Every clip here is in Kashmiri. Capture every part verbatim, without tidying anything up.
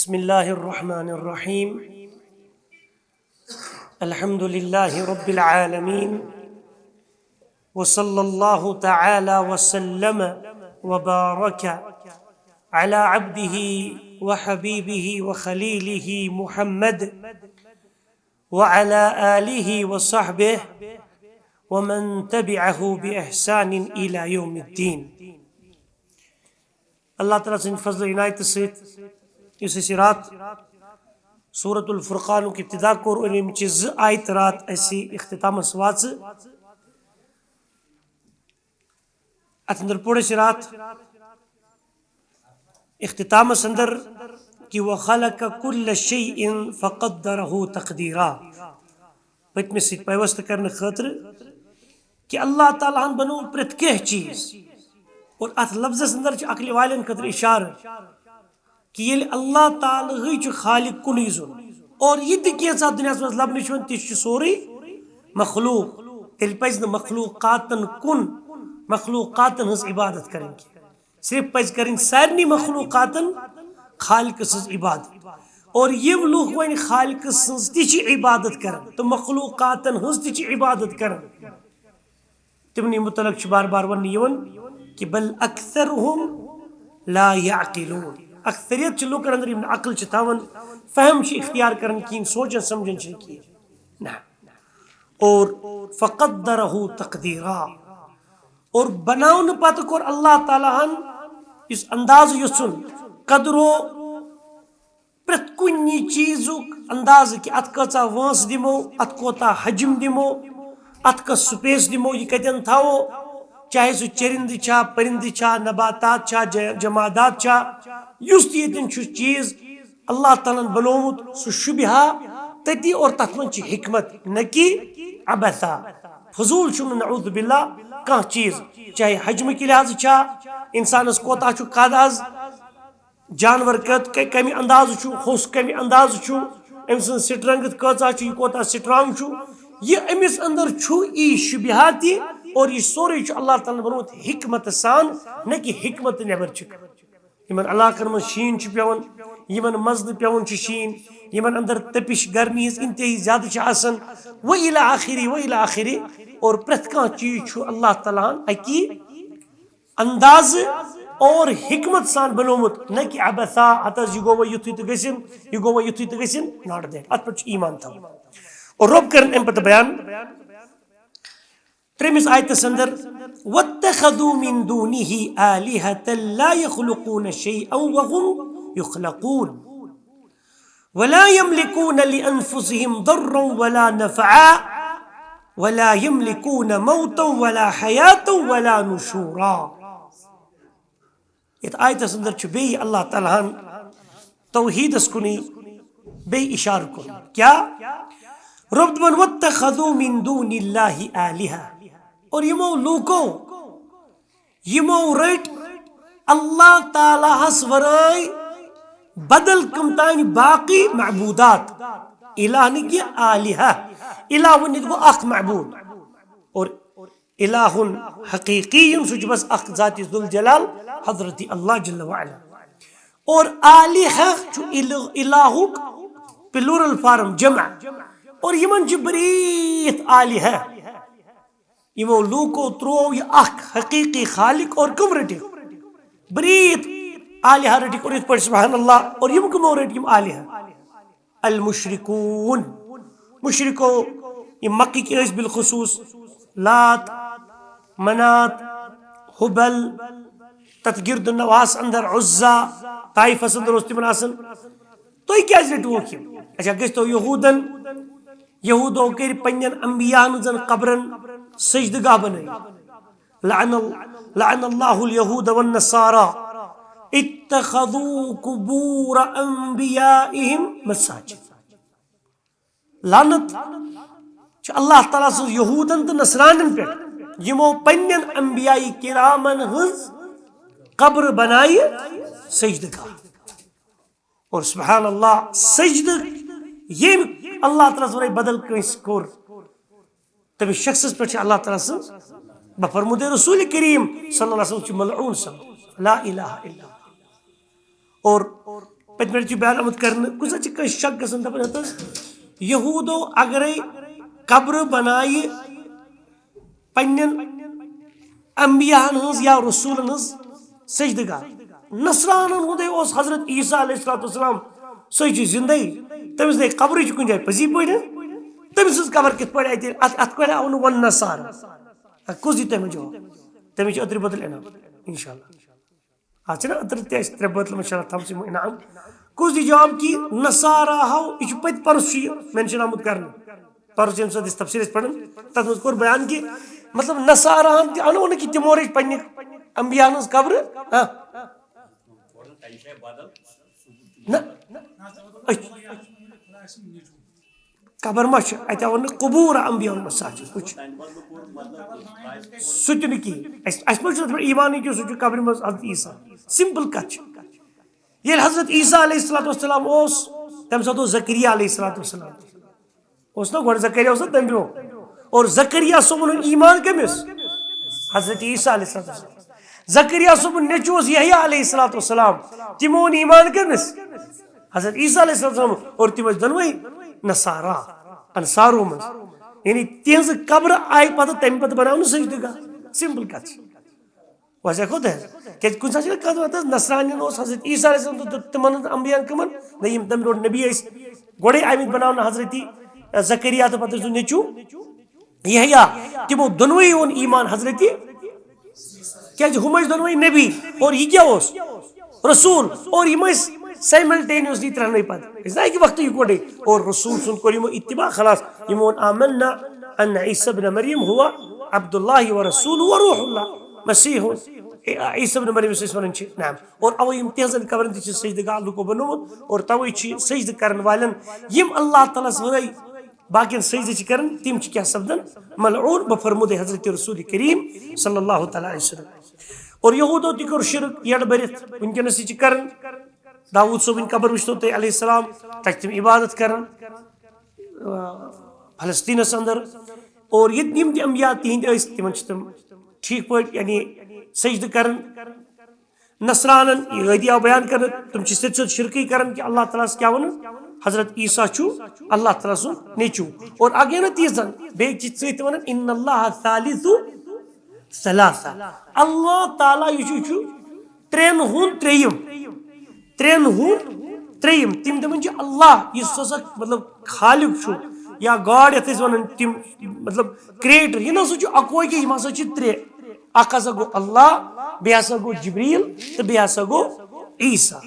بسم الله الرحمن الرحيم. الحمد لله رب العالمين. وصلى الله تعالى وسلم وبارك على عبده وحبيبه وخليله محمد وعلى آله وصحبه ومن تبعه بإحسان إلى يوم الدين. اللہ تعالیٰ سٕنٛدِ فضل و عنایتہٕ سۭتۍ یُس اَسہِ راتھ سورۃ الفرقانُک ابتدا کوٚر اور ییٚمہِ چہِ زٕ آیتہٕ راتھ اَسہِ اختتامَس واژٕ، اَتھ اندر پوٚر اَسہِ راتھ اختتامَس اندر کہِ وَخَلَقَ كُلَّ شَيْءٍ فَقَدَّرَهُ تَقْدِيرًا۔ پٔتمِس سۭتۍ پیوستہٕ کرنہٕ خٲطرٕ کہِ اللہ تعالیٰ ہن بنوو پرٛٮ۪تھ کینٛہہ چیٖز۔ اور اتھ لفظس اندر چھِ عقلِ والٮ۪ن خٲطرٕ اشارٕ کہِ ییٚلہِ اللہ تعالیٰ ہٕے چھُ خالق کُنُے زوٚن اور یہِ تہِ کینٛژھا دُنیاہس منٛز لبنہٕ چھُ یِوان، تہِ چھُ سورُے مخلوق، تیٚلہِ پزِ نہٕ مخلوقاتن کُن، مخلوقاتن ہٕنٛز عبادت کرٕنۍ کینٛہہ۔ صرف پزِ کرٕنۍ سارنٕے مخلوقاتن خالقہٕ سٕنٛز عبادت۔ اور یِم لوٗکھ وۄنۍ خالقہٕ سٕنٛز تہِ چھِ عبادت کران تہٕ مخلوقاتن ہٕنٛز تہِ چھِ عبادت کران، تِمنٕے متعلق چھُ بار بار وننہٕ یِوان کہِ بل اکثرهم لا يعقلون۔ اکثریت چھِ لوٗکن اندر یِم نہٕ عقل چھِ تھاوان، فہم چھِ اختیار کران کِہیٖنۍ، سونچان سمجھان چھِنہٕ کِہیٖنۍ۔ نہ۔ اور فقدره تقدیرا۔ اور بناونہٕ پتہٕ کوٚر اللہ تعالیٰ ہن یُس اندازٕ یوٚژھُن، قدرو پرٛٮ۪تھ کُنہِ چیٖزُک اندازٕ کہِ اتھ کۭژاہ وٲنٛس دِمو، اتھ کوتاہ حجم دِمو، اتھ کۄس space دِمو، یہِ کتٮ۪ن تھاوو، چاہے سُہ چرندٕ چھا، پرندٕ چھا، نباتات چھا، ج-، جمادات چھا، یُس تہِ ییٚتٮ۪ن چھُ چیٖز اللہ تعالیٰ ہن بنوومُت، سُہ شوٗبہِ ہا تٔتی اور تتھ منٛز چھِ حکمت، نہ کہِ عبثا۔ فضول چھُنہٕ نعوذ باللہ کانٛہہ چیٖز، چاہے حجمہٕ کہِ لحاظہٕ چھا، انسانس کوتاہ چھُ قد از، جانور کت-، ک-، کمہِ اندازٕ چھُ، ہوٚس کمہِ اندازٕ چھُ، أمۍ سٕنٛز strength کۭژاہ چھِ، یہِ کوتاہ strong چھُ، یہِ أمِس اندر چھُ، یی شوٗبہِ ہا تہِ، اور یہِ سورُے چھُ اللہ تعالیٰ ہن بنوومُت حکمت سان، نہ کہِ حکمت نٮ۪بر چھُ۔ یِمن علاقن منٛز شیٖن چھُ پٮ۪وان، یِمن منٛز نہٕ پٮ۪وان چھُ شیٖن، یِمن اندر تٔپِش گرمی ہٕنٛز انتہٲیی زیادٕ چھِ آسان، و الی آخری، و الی آخری۔ اور پرٛٮ۪تھ کانٛہہ چیٖز چھُ اللہ تعالیٰ ہن اکی اندازٕ اور حکمت سان بنوومُت، نہ کہِ عبثا، ہتہٕ حظ یہِ گوٚو وۄنۍ یُتھُے تہٕ گٔژھِن، یہِ گوٚو وۄنۍ یُتھُے تہٕ گٔژھِن، not that۔ اتھ پٮ۪ٹھ چھُ ایمان تھاوُن۔ اور رۄب کرن امہِ پتہٕ بیان ترٛیٚیمِس آیتس اندر، واتخذوا من دونه آلهة لا يخلقون شيئا وهم يخلقون ولا يملكون لأنفسهم ضرا ولا نفعا ولا يملكون موتا ولا حياة ولا نشورا۔ یتھ آیتس اندر چھُ بیٚیہِ اللہ تعالیٰ ہن توحیدس کُنُے بیٚیہِ اشارٕ کوٚرمُت۔ کیٛاہ؟ رۄب دپان، واتخذوا من دون الله آلهة۔ اور یِمو لوٗکو، یِمو رٔٹۍ اللہ تعالیٰ ہس ورٲے بدل کم تام باقی معبودات۔ الہ نہٕ کینٛہہ، آلہہ۔ الہ ؤنِتھ گوٚو اکھ معبود۔ اور الہ حقیقی، سُہ چھُ بس اکھ ذات ذوالجلال حضرت اللہ جل وعلا۔ اور آلہہ چھُ الہ-، الہُک plural form، جمع۔ اور یِمن چھِ بریٖتھ آلہہ۔ یِمو لوٗکو ترٛوو یہِ اکھ حقیقی خالق اور کٕم رٔٹِکھ؟ بریٖتھ آلہہ رٔٹِکھ اور یِتھ پٲٹھۍ سبحان اللہ۔ اور یِم کٕمو رٔٹۍ یِم آلہہ؟ المشرکون۔ مشرکو، یِم مکٕکۍ ٲسۍ بالخصوص، لات، منات، ہبل، تتھ گرد النواس اندر عزا، طائفس اندر اوس تِمن آسان۔ تُہۍ کیازِ رٔٹوکھ یِم؟ اچھا، گٔژھۍ تو یہودن، یہودو کٔرۍ پننٮ۪ن انبیاہن ہٕنٛزن قبرن سجدٕ گاہ بنٲوِتھ۔ لعن ال-، لعن اللہ الیہود والنصارى اتخذوا قبور انبیائهم مساجد۔ لعنت چھِ اللہ تعالیٰ سٕنٛز یہودن تہٕ نصرانین پٮ۪ٹھ، یِمو پننٮ۪ن انبیاء کرامن ہٕنٛز قبر بنایہِ سجدٕ گاہ۔ اور سبحان اللہ، سجدٕ ییٚمۍ اللہ تعالیٰ ہس ورٲے بدل کٲنٛسہِ کوٚر، تٔمِس شخصس پٮ۪ٹھ چھِ اللہ تعالیٰ سٕنٛز، بفرمودِ رسول کریم صلی اللہ علیہ وسلم چھُ ملعون سپدمُت۔ لا الہ الا اللہ۔ اور ییٚتہِ پٮ۪ٹھ چھُ بیان آمُت کرنہٕ، کُنہِ ساتہٕ چھِ کٲنٛسہِ شک گژھان، دَپان، ہَتہٕ حظ، یہوٗدو اگرے قبرٕ بنایہِ پننٮ۪ن انبیاہن ہٕنٛز یا رسوٗلن ہٕنٛز سجدٕ گاہ، نصرانن ہُنٛدے اوس حضرت عیسیٰ علیہ الصلوۃ والسلام، سُے چھُ زندے، تٔمِس نَے قبرٕے چھِ کُنہِ جایہِ پٔزی پٲٹھۍ، تٔمۍ سٕنٛز قبر کِتھ پٲٹھۍ اَتہِ؟ اَتھ اَتھ پٮ۪ٹھ آو نہٕ وَن نصارٕ۔ کُس دی تٔمِس جواب؟ تٔمِس چھِ أترِ بدل انعام، انشاءاللہ۔ اتھ چھِنہ أترِ تہِ اَسہِ ترٛےٚ بٲتلہٕ، ماشاءاللہ، تھاوژٕ یِمو انعام۔ کُس دی جواب کہِ نصاراہو، یہِ چھُ پٔتۍ پرُس چھُ یہِ مینشن آمُت کرنہٕ۔ پرُس ییٚمہِ ساتہٕ أسۍ تفسیٖر ٲسۍ پران، تَتھ منٛز کوٚر بیان کہِ مطلب نصاراہن تہِ اَنو نہٕ کہِ تِمو رٔچھ پننہِ انبیاہن ہٕنٛز قبرٕ۔ ہاں۔ نہ۔ أسۍ قبر ما چھِ؟ اَتہِ آو وَننہٕ قبور انبیاء مساجد۔ وٕچھ۔ سُہ تہِ نہٕ کِہیٖنۍ۔ اَسہِ، اَسہِ ما چھُ تَتھ پٮ۪ٹھ ایٖمانٕے کہِ سُہ چھُ قبرِ منٛز حضرت عیسیٰ؟ سِمپٕل کَتھ چھِ۔ ییٚلہِ حضرت عیسیٰ علیہ الصلوۃ والسلام اوس، تَمہِ ساتہٕ اوس زکریا علیہ الصلوۃ والسلام۔ اوس نا گۄڈٕ زکریا اوس نا تَمہِ برٛونٛہہ؟ اور زکریا صٲبُن ہُنٛد ایٖمان کٔمِس؟ حضرت عیسیٰ علیہ الصلوۃ والسلام۔ زکریا صٲبُن نیٚچوٗ اوس یحییٰ علیہ الصلوۃ والسلام۔ تِمو اوٚن ایٖمان کٔمِس؟ حضرت عیسیٰ علیہ السلام۔ اور تِم ٲسۍ دۄنوَے نصارا، انصارو منٛز۔ یعنی تِہنٛزٕ قبرٕ آیہِ پتہٕ تَمہِ پتہٕ بناونہٕ سجدٕ گاہ۔ سِمپٕل کَتھ چھِ۔ وضع کوٚت حظ؟ کیٛازِ کُنہِ ساتہٕ چھِنہ کَتھ وَتھ حظ، نصرانین اوس حضرت عیسیٰ علیہ السلام تہٕ تِمن ہٕنٛز انبیاء کٕمن؟ نہ، یِم تَمہِ برونٛٹھ نبی ٲسۍ گۄڈَے آمٕتۍ بناونہٕ، حضرت زکریا تہٕ پتہٕ ٲسۍ نیٚچوٗ یحییٰ۔ تِمو دۄنوَے اوٚن ایٖمان حضرت کیازِ ہُم ٲسۍ دۄنوَے نبی اور یہِ کیٛاہ اوس؟ رسول۔ اور یِم ٲسۍ simultaneously ترٛٮ۪نوَے پتہٕ۔ أسۍ نہ اَکہِ وقتہٕ یِکوَٹَے۔ اور رسول سُنٛد کوٚر یِمو اتباع، خلاص۔ یِمو ووٚن، "آمنا ان عیسی ابن مریم ہوا عبد اللہ و رسول و روح اللہ، مسیح ہُنٛد عیسی ابن مریم یُس أسۍ وَنان چھِ، نعم۔" اور اَوَے یِم تِہنٛزن قبرن تہِ چھِ سجدٕ گاہ لُکو بنومُت۔ اور تَوَے چھِ سجدٕ کرن والٮ۪ن یِم اللہ تعالیٰ ہَس ورٲے باقین سجدٕ چھِ کران، تِم چھِ کیٛاہ سپدان؟ ملعون۔ بہٕ فرمودے حضرت رسول کریم صلی اللہ تعالیٰ علیہ وسلم۔ اور یہودو تہِ کوٚر شرک یڑ بٔرِتھ، وٕنکیٚنس تہِ چھِ کران۔ داوود صٲبٕنۍ قبر وٕچھتو تُہۍ علیہ السلام، تتہِ چھِ تِم عبادت کران، آ، فلسطینس اندر۔ اور ییٚتہِ یِم تہِ انبیاء تِہنٛدۍ ٲسۍ، تِمن چھِ تِم ٹھیٖک پٲٹھۍ یعنی سجدٕ کران۔ نصرانن یہِ ٲدی آو بیان کرنہٕ، تِم چھِ سیٚدِ سیوٚد شرکٕے کران کہِ اللہ تعالیٰ ہَس کیٛاہ وَنان؟ حضرت عیسیٰ چھُ اللہ تعالیٰ سُنٛد نیٚچوٗ۔ اور اَکھ گٔے نہ تیٖژ زَن، بیٚیہِ چھِ سۭتۍ وَنان، "ان اللہ ثالث ثلاثہ"، اللہ تعالیٰ یہِ چھُ، یہِ چھُ ترٛٮ۪ن ہُنٛد ترٛیٚیِم، ترٛٮ۪ن ہُنٛد ترٛیٚیِم۔ تِم دَپان چھِ اللہ، یُس ہسا مطلب خالق چھُ یا گاڈ یَتھ أسۍ وَنان، تِم مطلب creator، یہِ نہ سا چھُ اَکوے کینٛہہ، یِم ہسا چھِ ترٛےٚ۔ اکھ ہسا گوٚو اللہ، بیٚیہِ ہسا گوٚو جبریل تہٕ بیٚیہِ ہسا گوٚو عیسیٰ۔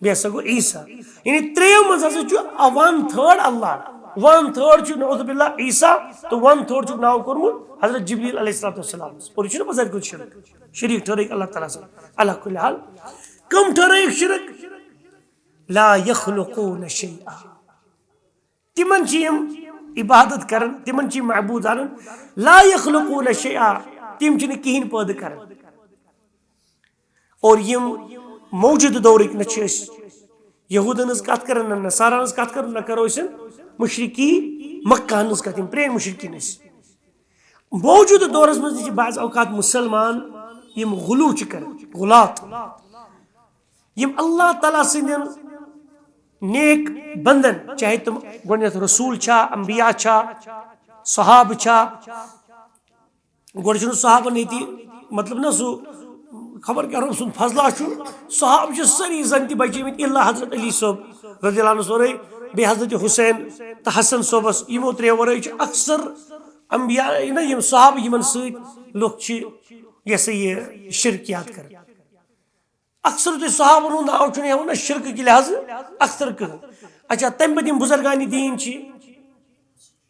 بیٚیہِ ہسا گوٚو عیسیٰ۔ یعنی ترٛیٚیو منٛز ہسا چھُ one third اللہ، one third چھُ نعوذ باللہ عیسیٰ تہٕ one third چھُکھ ناو کوٚرمُت حضرت جبریل علیہ الصلوۃ والسلام۔ اور یہِ چھُنہٕ پَتہٕ زَتہِ کُنہِ شرک، شریٖک ٹھٔہرٲیِکھ اللہ تعالیٰ سٕنٛدۍ۔ علیٰ کُلِ حال، کٕم ٹھٔہرٲیِکھ شرک؟ لا یخلقون شیئا۔ تِمن چھِ یِم عبادت کران، تِمن چھِ یِم معبوٗد زانان، لا یخلقون شیئا، تِم چھِنہٕ کِہیٖنۍ پٲدٕ کران۔ اور یِم موجودٕ دورٕکۍ نہ چھِ أسۍ یہوٗدن ہٕنٛز کَتھ کران، نہ نصارا ہٕنٛز کَتھ کران، نہ کرو أسۍ مُشرِکی مکہ ہٕنٛز کَتھ، یِم پرٛٲنۍ مُشرِکیٖن ٲسۍ۔ موجودٕ دورس منٛز تہِ چھِ بعض اوقات مُسلمان یِم غلو چھِ کران، غلات۔ یِم اللہ تعالیٰ سٕنٛدٮ۪ن نیک بندن، چاہے تِم گۄڈٕنٮ۪تھ رسول چھا، انبیاء چھا، صحابہٕ چھا، گۄڈٕ چھُنہٕ صحابن ییٚتہِ مطلب نہ سُہ خبر کیٛاہ رۄب سُنٛد فضلہ چھُ، صحابہٕ چھِ سٲری زن تہِ بچیمٕتۍ، الا حضرت علی صٲب رضی اللہ عنہ ورٲے، بیٚیہِ حضرت حسین تہٕ حسن صٲبس، یِمو ترٛیٚیو ورٲے چھِ اکثر انبیاء، نہ یِم صحابہٕ یِمن سۭتۍ لُکھ چھِ یہِ ہسا یہِ شرکیات کران۔ اکثر تُہۍ صحابن ہُنٛد ناو چھُنہٕ ہٮ۪وان نہ شرکہٕ کہِ لحاظہٕ اکثر کٕہٕنۍ۔ اچھا، تَمہِ پتہٕ یِم بُزرگانِ دیٖن چھِ،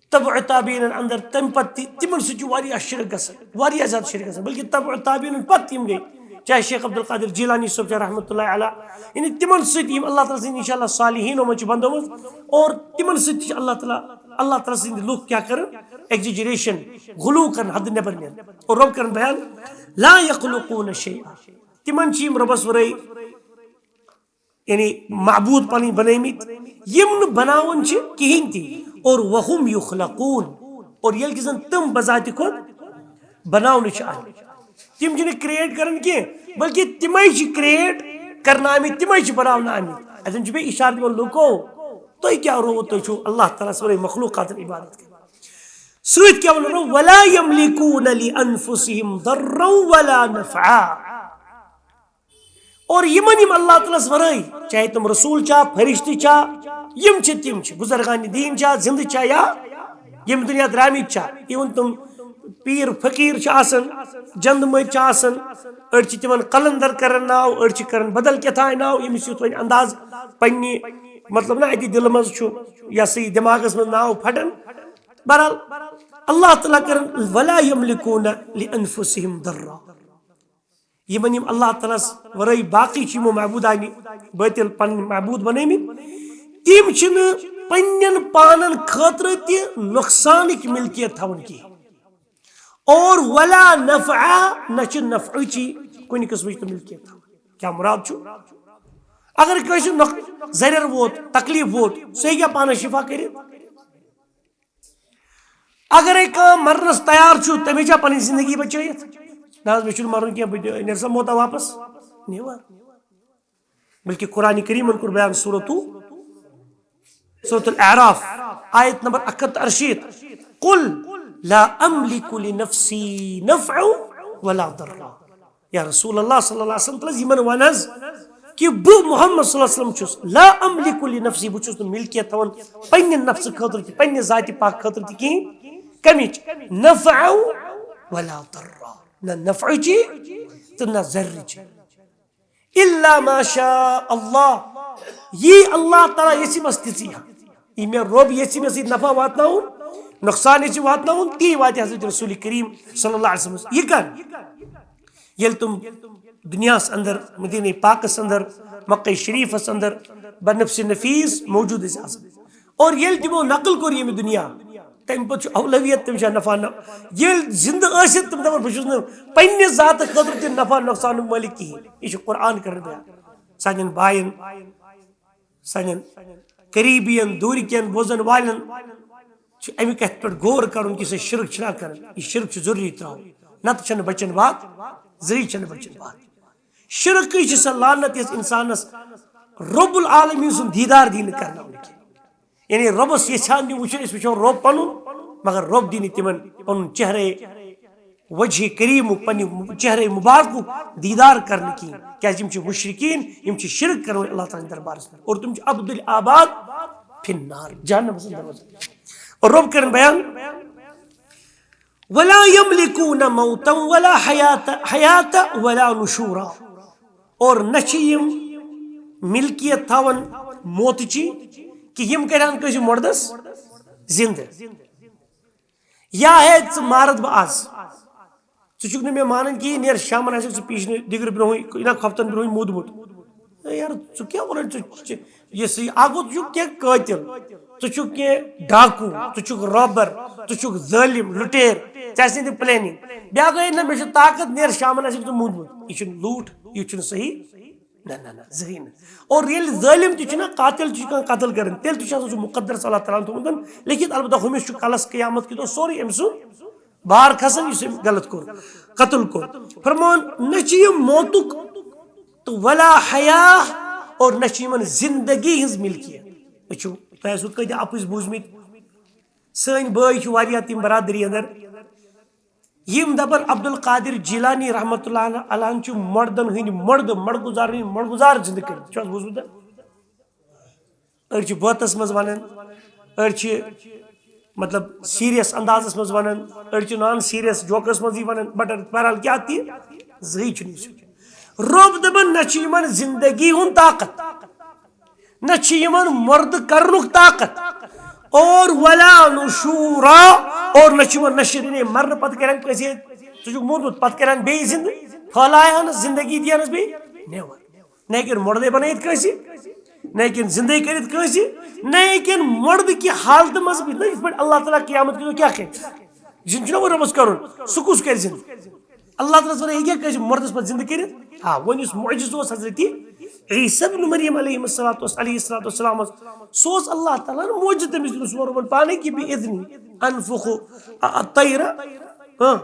تبع تابعیٖنن اندر، تَمہِ پتہٕ تہِ تِمن سۭتۍ چھُ واریاہ شرک گژھان، واریاہ زیادٕ شرک گژھان، بلکہِ تبع تابعیٖنن پتہٕ یِم گٔے، چاہے شیخ عبدالقادر جیلانی صٲب چھا رحمتہ اللہ علیہ، یعنی تِمن سۭتۍ یِم اللہ تعالیٰ سٕنٛدۍ انشاءاللہ صالحیٖنو منٛز چھِ بندو منٛز، اور تِمن سۭتۍ تہِ چھِ اللہ تعالیٰ، اللہ تعالیٰ سٕنٛدۍ لُکھ کیٛاہ کران؟ ایگزیجریشن، غلو کران، حد نٮ۪بر نیران۔ اور رۄب کران بیان، لا یخلقون شیئا، تِمن چھِ یِم رۄبس ورٲے یعنی معبوٗد پنٕنۍ بنٲومٕتۍ، یِم نہٕ بناوان چھِ کِہیٖنۍ تہِ۔ اور وہم یخلقون، اور ییٚلہِ کہِ زن تِم بذاتِ خود بناونہٕ چھِ آمٕتۍ، تِم چھِنہٕ create کران کینٛہہ، بلکہِ تِمے چھِ create کرنہٕ آمٕتۍ، تِمے چھِ بناونہٕ آمٕتۍ۔ اتٮ۪ن چھُ بیٚیہِ اشارٕ دِوان، لوٗکو، تُہۍ کیٛاہ رووُ، تُہۍ چھِو اللہ تعالیٰ ہس ورٲے مخلوقاتن عبادت کران۔ سۭتۍ کیٛاہ ووٚنُن؟ ولا یملکون لانفسہم ضرا ولا نفعا۔ اور یِمن یِم اللہ تعالیٰ ہس ورٲے، چاہے تِم رسول چھا، فرشتہٕ چھا، یِم چھِ، تِم چھِ، بزرگان دین چھا، زندٕ چھا یا یِم دُنیا درٛامٕتۍ چھا، even تِم پیٖر فقیٖر چھِ آسان، جنٛدٕ مٔتۍ چھِ آسان، أڑۍ چھِ تِمن قلندر کران ناو، أڑۍ چھِ کران بدل کیٛاہ تام ناو، ییٚمِس یُتھ وۄنۍ انداز پننہِ، مطلب نا، اَتہِ دِلہٕ منٛز چھُ، یہِ ہسا یہِ دٮ۪ماغس منٛز ناو پھٹان۔ بہرحال، اللہ تعالیٰ کرن، ولا یملکون لانفسہم ضرا۔ یِمن یِم اللہ تعالیٰ ہس ورٲے باقٕے چھِ یِمو معبوٗدانہِ بٲطِل پنٕنۍ معبوٗد بنٲومٕتۍ، تِم چھِنہٕ پننٮ۪ن پانن خٲطرٕ تہِ نۄقصانٕکۍ ملکیت تھاوان کینٛہہ۔ اور ولا نفعا، نہ چھِ نفعٕچی کُنہِ قٕسمٕچ تہِ ملکیت تھاوان۔ کیٛاہ مراد چھُ؟ اگر کٲنٛسہِ نۄق-، زرٮ۪ر ووت، تکلیف ووت، سُہ ہیٚکیٛاہ پانس شفا کٔرِتھ؟ اگرے کانٛہہ مرنس تیار چھُ، تٔمِس چھا پنٕنۍ زندگی بچٲیِتھ؟ نہ حظ، مےٚ چھُنہٕ مرُن کینٛہہ، بہٕ نیرٕ سا موتا واپس؟ نیوان۔ بلکہ قرآن کریمن کوٚر بیان سورتو، سورت الاعراف، آیت نمبر اکھ ہتھ تہٕ ارشیٖتھ، قل لا املک لنفسی نفعا ولا ضرا۔ یا رسول اللہ صلی اللہ علیہ وسلم، تہٕ حظ یِمن وَن حظ کہِ بہٕ محمد صلی اللہ علیہ وسلم چھُس لا املک لنفسی، بہٕ چھُس نہٕ ملکیت تھاوان پننہِ نفسہٕ خٲطرٕ تہِ، پننہِ ذاتِ پاک خٲطرٕ تہِ کِہیٖنۍ، کمِچ؟ نفعا ولا ضرا، نہ نفعٕچی تہٕ نہ ضرٕرٕچی۔ الا ما شاء اللہ، یی اللہ تعالیٰ یژھِ بس تِژی ہن۔ یہِ مےٚ رۄب یژھِ مےٚ سۭتۍ نفع واتناوُن، نۄقصان یژھِ واتناوُن، تی واتہِ حضرت رسول کریم صلی اللہ علیہ وسلم۔ یہِ کر؟ ییٚلہِ تِم دُنیاہس اندر، مدینہ پاکس اندر، مکہ شریفس اندر بنفس نفیس موجود ٲسۍ آسان۔ اور ییٚلہِ تِمو نقل کوٚر ییٚمہِ دُنیا، تمہِ پتہٕ چھُ اولویت تٔمِس چھا نفع نہ-، ییٚلہِ زندٕ ٲسِتھ تِم دپان، بہٕ چھُس نہٕ پننہِ ذاتہٕ خٲطرٕ تہِ نفع نۄقصانُک مٲلِک کِہیٖنۍ۔ یہِ چھُ قرآن کران بیان۔ سانٮ۪ن باین، سانٮ۪ن قریبین، دوٗرِ کٮ۪ن بوزن والٮ۪ن چھُ امہِ کتھِ پٮ۪ٹھ غور کرُن کہِ سُہ شرک چھُنہ کران۔ یہِ شرک چھُ ضروٗری ترٛاوُن، نتہٕ چھنہٕ بچن واتھ، زٕہٕے چھنہٕ بچن واتھ۔ شرکٕے چھِ سۄ لعنت یۄس انسانس رب العالمین سُنٛد دیدار دینہٕ کرناونہٕ کینٛہہ۔ یعنی رۄبس یژھان تِم وٕچھن، أسۍ وٕچھو رۄب پنُن، مگر رۄب دِنہٕ تِمن پنُن چہرے وجہ کریمُک، پننہِ چہرے مبارکُک دیدار کرنہٕ کِہیٖنۍ، کیازِ یِم چھِ مشرکین، یِم چھِ شرک کران اللہ تعالیٰ ہٕنٛدِس دربارس منٛز، اور تِم چھِ ابد الآباد فی النار، جہنمس اندر روزان۔ اور رۄب کرن بیان، ولا یملکون موتا ولا حیات، حیات ولا نشورا۔ اور نہ چھِ یِم ملکیت تھاوان موتٕچی، کہِ یِم کرن کٲنٛسہِ مردس زندٕ۔ یا ہے ژٕ مارتھ بہٕ از، ژٕ چھُکھ نہٕ مےٚ مانان کِہیٖنۍ، نیر شامن آسہِ ژٕ پیٖشنہِ دِگرٕ برونٛہٕے، نہ خۄفتن برونٛہٕے موٗدمُت۔ ہے یار، ژٕ کیٛاہ وَنان؟ ژٕ چھِ، یہِ سُہ، اکھ گوٚو ژٕ چھُکھ کینٛہہ قٲتِل، ژٕ چھُکھ کینٛہہ ڈاکوٗ، ژٕ چھُکھ رابر، ژٕ چھُکھ ظٲلِم، لُٹیر، ژےٚ آسہِ نہٕ تہِ planning۔ بیٛاکھ گوٚو، ہے نہ، مےٚ چھُ طاقت، نیر شامن آسہِ ژٕ موٗدمُت۔ یہِ چھُنہٕ لوٗٹھ، یہِ چھُنہٕ صحیح۔ نہ، نہ، نہ، زٕہٕے نہٕ۔ اور ییٚلہِ ظٲلِم تہِ چھُنہ، قاتل تہِ چھُ کانٛہہ قتل کران، تیٚلہِ تہِ چھُ آسان سُہ مُقدر، اللہ تعالیٰ ہن تھوٚومُت لیکھِتھ۔ البتہ ہُمِس چھُ کلس قیامت کہِ دۄہ سورُے أمۍ سُنٛد بار کھسان، یُس أمۍ غلط کوٚر، قتل کوٚر۔ فرمان، نہ چھِ یِم موتُک تہٕ ولا حیا، اور نہ چھِ یِمن زندگی ہٕنٛز ملکیت۔ وٕچھِو، تۄہہِ آسِوٕ کۭتیاہ اَپُز بوٗزمٕتۍ۔ سٲنۍ بٲے چھِ واریاہ تِم برادری اندر، یِم دپان عبدالقادر جیلانی رحمتہ اللہ علیہ چھُ مردن ہٕنٛدۍ مردٕ، مڑگُزارن ہٕنٛدۍ مڑگُزار زندٕ کٔرِتھ۔ چھُ حظ بوٗزمُت؟ أڑۍ چھِ بٲتس منٛز ونان، أڑۍ چھِ مطلب serious اندازس منٛز ونان، أڑۍ چھِ non serious jokeس منٛزٕے ونان، but بہرحال کیٛاہ تہِ، زٕہٕے چھُنہٕ یہِ سیوٚد۔ رۄب دپان، نہ چھِ یِمن زندگی ہُنٛد طاقت، نہ چھِ یِمن مردٕ کرنُک طاقت، اور ولا نشورا، اور نہ چھِ یِمن نشر، یعنی مرنہٕ پتہٕ کرن کٲنٛسہِ، ژٕ چھُکھ موٗدمُت، پتہٕ کرن بیٚیہِ زندٕ، پھٲلایہنس زندگی، دِیہنس بیٚیہِ نٮ۪بر۔ نہ ہیٚکن مردے بنٲیِتھ کٲنٛسہِ، نہ ہیٚکن زندے کٔرِتھ کٲنٛسہِ، نہ ہیٚکن مردٕ کہِ حالتہٕ منٛز بِہِتھ۔ نہ، یِتھ پٲٹھۍ اللہ تعالیٰ قیامت کہِ دۄہ کیٛاہ کرِ؟ زِندٕ چھُنہ وۄنۍ رۄبس کرُن، سُہ کُس کرِ زِندٕ؟ اللہ تعالیٰ ہس ونان، یہِ کیٛاہ کٲنٛسہِ مردس پتہٕ زِندٕ کٔرِتھ؟ آ، وۄنۍ یُس معجزٕ اوس حضرت عیسیٰ ابن مریم علیہ الصلوۃ، علیہ الصلوۃ والسلامس، سُہ اوس اللہ تعالیٰ ہن معجزٕ تٔمِس دیُتمُت، سُہ ووٚن رۄبن پانے کہِ بِاِذنی انفخ الطیر، ہاں،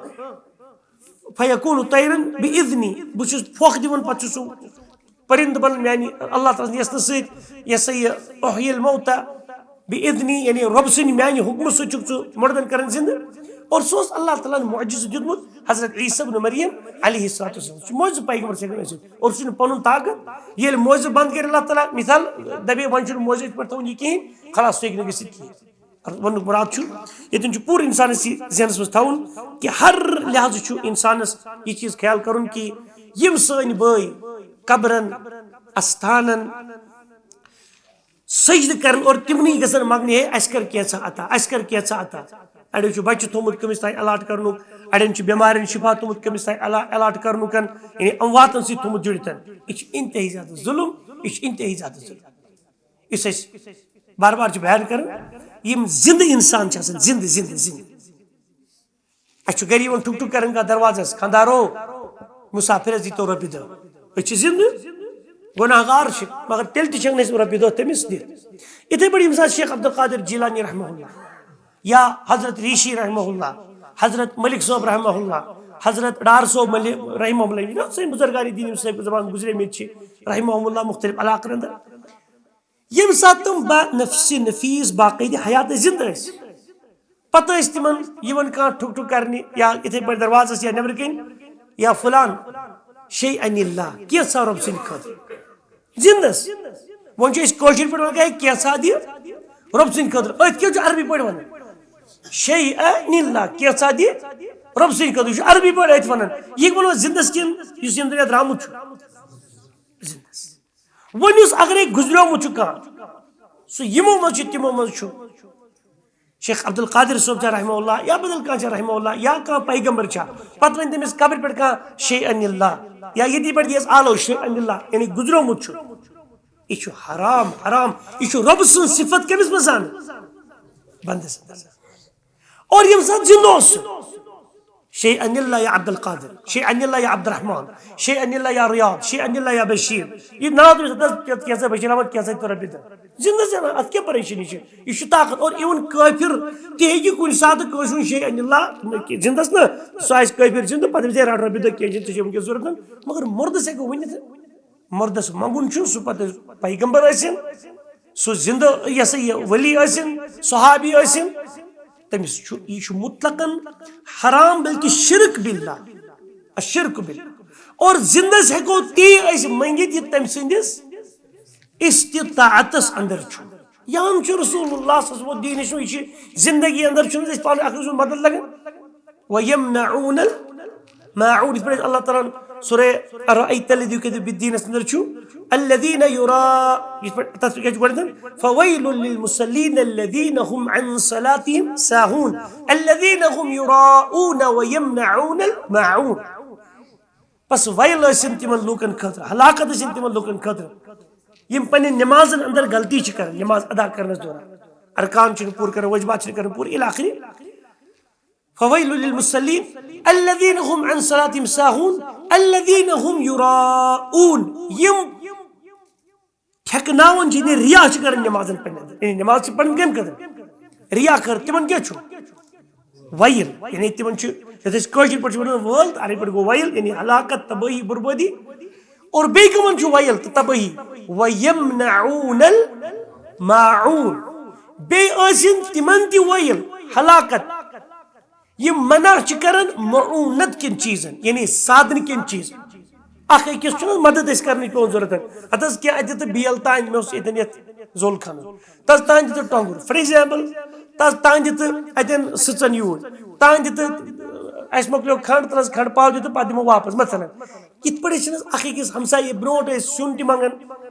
فیکون طیرا بِاِذنی، بہٕ چھُس پھۄکھ دِوان، پتہٕ چھُ سُہ پرندٕ بنن میانہِ اللہ تعالیٰ سٕنٛدِ یژھنہٕ سۭتۍ، یہِ ہسا یہِ احیی الموتى باذنی، یعنی رۄب سٕنٛدِ میانہِ حُکمہٕ سۭتۍ چھُکھ ژٕ مردن کران زندٕ۔ اور سُہ اوس اللہ تعالیٰ ہن معجزٕ دیُتمُت حضرت عیسیٰ ابن مریم علیہ الصلوۃ والسلام۔ سُہ چھُ معجزٕ پیغمبر چھُ ہٮ۪کان ٲسِتھ۔ اور سُہ چھُنہٕ پنُن طاقت، ییٚلہِ معجزٕ بنٛد کرِ اللہ تعالیٰ، مثال دپے وۄنۍ چھُنہٕ معجزٕ یِتھ پٲٹھۍ تھاوُن یہِ کِہیٖنۍ، خلاص سُہ ہیٚکہِ نہٕ گٔژھِتھ کِہیٖنۍ۔ وَنُک مُراد چھُ، ییٚتٮ۪ن چھُ پوٗرٕ اِنسانَس یہِ ذہنَس منٛز تھاوُن کہِ ہر لحاظہٕ چھُ اِنسانَس یہِ چیٖز خیال کَرُن کہِ یِم سٲنۍ بٲے قبرَن، اَستانَن سجدٕ کَرَن اور تِمنٕے گژھن منٛگنہِ، ہے، اَسہِ کَر کینٛژھا عطا، اَسہِ کَر کینٛژھا عطا۔ اَڑیو چھُ بَچہِ تھوٚمُت کٔمِس تام اَلاٹ کَرنُک، اَڑٮ۪ن چھُ بٮ۪مارٮ۪ن شِفا تھوٚمُت کٔمِس تام اَلا-، اَلاٹ کَرنُک، یعنی اَمواتَن سۭتۍ تھوٚمُت جُڑِتھ۔ یہِ چھُ اِنتہٲیی زیادٕ ظُلُم، یہِ چھُ اِنتہٲیی زیادٕ ظُلُم۔ یُس أسۍ بار بار چھِ بیان کران، یِم زِندٕ اِنسان چھِ آسان، زِندٕ، زِندٕ، زِندٕ۔ اَسہِ چھُ گرِ یِوان ٹھُک ٹھُک کران کانٛہہ دروازس، "خانٛدارو، مُسافِرس دیٖتو رۄپیہِ دَہ۔" أسۍ چھِ زِندٕ، گۄناہ گار چھِ، مگر تیٚلہِ تہِ چھِنہٕ أسۍ رۄپیہِ دَہ تٔمِس دِتھ۔ یِتھَے پٲٹھۍ ییٚمہِ ساتہٕ شیخ عبدالقادر جیلانی رحمہ اللہ یا حضرت ریٖشی رحمہ اللہ، حضرت ملک صٲب رحمہ اللہ، حضرت ڈار صٲب ملک رحمہ اللہ، یِم سٲنۍ بُزرگان دین یِم صٲحب زمان گُزریمٕتۍ چھِ رحمہ اللہ مُختلف علاقن اندر، ییٚمہِ ساتہٕ تِم با نفس نفیس باقٲعدٕ حیات ٲسۍ، زِندٕ ٲسۍ، پتہٕ ٲسۍ تِمن یِوان کانٛہہ ٹھُک ٹھُک کرنہِ یا یِتھے پٲٹھۍ دروازس یا نیبرٕ کِنۍ، یا فلان شیء عن اللہ، کینٛژھا رۄب سٕنٛدِ خٲطرٕ۔ زِندٕ ٲسۍ۔ وۄنۍ چھِ أسۍ کٲشِر پٲٹھۍ ونان، "ہے، کینٛژھا دِ رۄب سٕنٛدِ خٲطرٕ"۔ أتھۍ کیٛاہ چھُ عربی پٲٹھۍ ونان؟ شیء عن اللہ، کینٛژھا دِ رۄب سٕنٛدِ خٲطرٕ۔ یہِ چھُ عربی پٲٹھۍ أتھۍ ونان۔ یہِ ونو زِندس کِنہٕ یُس ییٚمہِ دُنیا درٛامُت چھُ؟ زِندس۔ وۄنۍ یُس اگرے گُزریومُت چھُ کانٛہہ، سُہ یِمو منٛز چھُ، تِمو منٛز چھُ شیخ عبدالقادر صٲب چھا رحمہ اللہ یا بدل کانٛہہ چھا رحمہ اللہ یا کانٛہہ پیغمبر چھا، پتہٕ وۄنۍ تٔمِس قبرِ پٮ۪ٹھ کانٛہہ شیء عن اللہ یا ییٚتی پٮ۪ٹھ دِیَس آلو شیء عن اللہ، یعنی گُزریومُت چھُ۔ یہِ چھُ حرام، حرام۔ یہِ چھُ رۄب سٕنٛز صفت کٔمِس منٛز زانٕنۍ؟ بندس اندر۔ اور ییٚمہِ ساتہٕ زِندٕ اوس سُہ، شیء عن اللہ یا عبدالقادر، شیء عن اللہ یا عبدالرحمان، شیء عن اللہ یا ریاض، شیء عن اللہ یا بشیر۔ یہِ ناو تٔمِس، دَپنَس، کینٛژھا بشیر احمد، کینٛژھا تہِ رۄپیہِ دَہ۔ زِندٕ زَنان، اَتھ کیٛاہ پریشٲنی چھِ؟ یہِ چھُ طاقت۔ اور even کٲفِر تہِ ہیٚکہِ کُنہِ ساتہٕ کٲنٛسہِ ہُنٛد شیء عن اللہ، زِندَس نہ، سُہ آسہِ کٲفِر زِندٕ، پَتہٕ دَپہِ، "ہے، رَٹ رۄپیہِ دَہ، کینٛہہ چھُنہٕ، ژےٚ چھُے وٕنکیٚس ضوٚرَتھ"۔ مگر مُردَس ہٮ۪کو ؤنِتھ، مُردَس منٛگُن چھُ، سُہ پَتہٕ پیغمبر ٲسِن، سُہ زِندٕ، یہِ ہسا یہِ ولی ٲسِن، صحابی ٲسِن، تٔمِس چھُ، یہِ چھُ مطلقاً حرام، بلکہ شرک باللہ، الشرک باللہ۔ اور زِندَس ہٮ۪کو تی أسۍ مٔنگِتھ، یہِ تٔمۍ سٕنٛدِس استطاعتس اندر چھُ۔ یا ہم چھُ رسول اللہ صلی اللہ علیہ وسلم دیٖنٕچ، یہِ چھِ زندگی اندر چھُنہٕ أسۍ پانہٕ اکھ أکۍ سُنٛد مدد لگان۔ وَيَمْنَعُونَ الْمَاعُونَ۔ یِتھ پٲٹھۍ اللہ تعالیٰ ہن سورہ أَرَأَيْتَ الَّذِي يُكَذِّبُ بِالدِّينَس اندر چھُ، الَّذِينَ يُرَا-، یِتھ پٲٹھۍ تَتھ پٮ۪ٹھ کیٛاہ چھُ گۄڈٕنٮ۪تھ؟ فَوَيْلٌ لِلْمُصَلِّينَ الَّذِينَ هُمْ عَنْ صَلَاتِهِمْ سَاهُونَ۔ الَّذِينَ هُمْ يُرَاءُونَ وَيَمْنَعُونَ الْمَاعُونَ۔ پس ویل ٲسِن تِمن لوٗکن خٲطرٕ، ہلاکت ٲسِن تِمن لوٗکن خٲطرٕ، یِم پننہِ نمازن اندر غلطی چھِ کران، نماز ادا کرنس دوران۔ ارکان چھِنہٕ پوٗرٕ کران، واجبات چھِنہٕ کران پوٗرٕ، الی آخری۔ فویل للمصلین الذین هم عن صلاتهم ساہون الذین هم یراؤون۔ یِم ٹھیکناوان چھِ، یعنی ریا چھِ کران نمازن پننٮ۪ن۔ یعنی نماز چھِ پرٕنۍ کمہِ خٲطرٕ؟ ریا خٲطرٕ۔ تِمن کیٛاہ چھُ؟ ویل۔ یعنی تِمن چھُ، یتھ أسۍ کٲشِر پٲٹھۍ چھِ ونان وٲل، تہٕ عربی پٲٹھۍ گوٚو ویل، یعنی ہلاکت، تبٲہی، بربٲدی۔ اور بیٚیہِ کٕمن چھُ ویل تہٕ تبٲہی؟ ویمنعون الماعون۔ بیٚیہِ ٲسِن تِمن تہِ ویل، ہلاکت، یِم منع چھِ کران معونت کٮ۪ن چیٖزن، یعنی سادن کٮ۪ن چیٖزن۔ اکھ أکِس چھُنہٕ مدد أسۍ کرنٕچ پیوان ضروٗرت۔ ہتہٕ حظ کینٛہہ اَتہِ تہٕ بیل تانۍ، مےٚ اوس ییٚتٮ۪ن یَتھ زوٚل کھنُن، تَس تانۍ دِتہٕ ٹۄنٛگُر، فار ایگزامپل، تَس تانۍ دِتہٕ اَتٮ۪ن سٕژن یوٗرۍ، تانۍ دِتہٕ اَسہِ مۄکلیو کھنٛڈ، تَس کھنٛڈ پاو دِتہٕ پَتہٕ دِمو واپس۔ مثلاً، یِتھ پٲٹھۍ أسۍ چھِنہٕ حظ اکھ أکِس ہمسایہِ برونٛٹھ ٲسۍ سیُن تہِ منٛگان،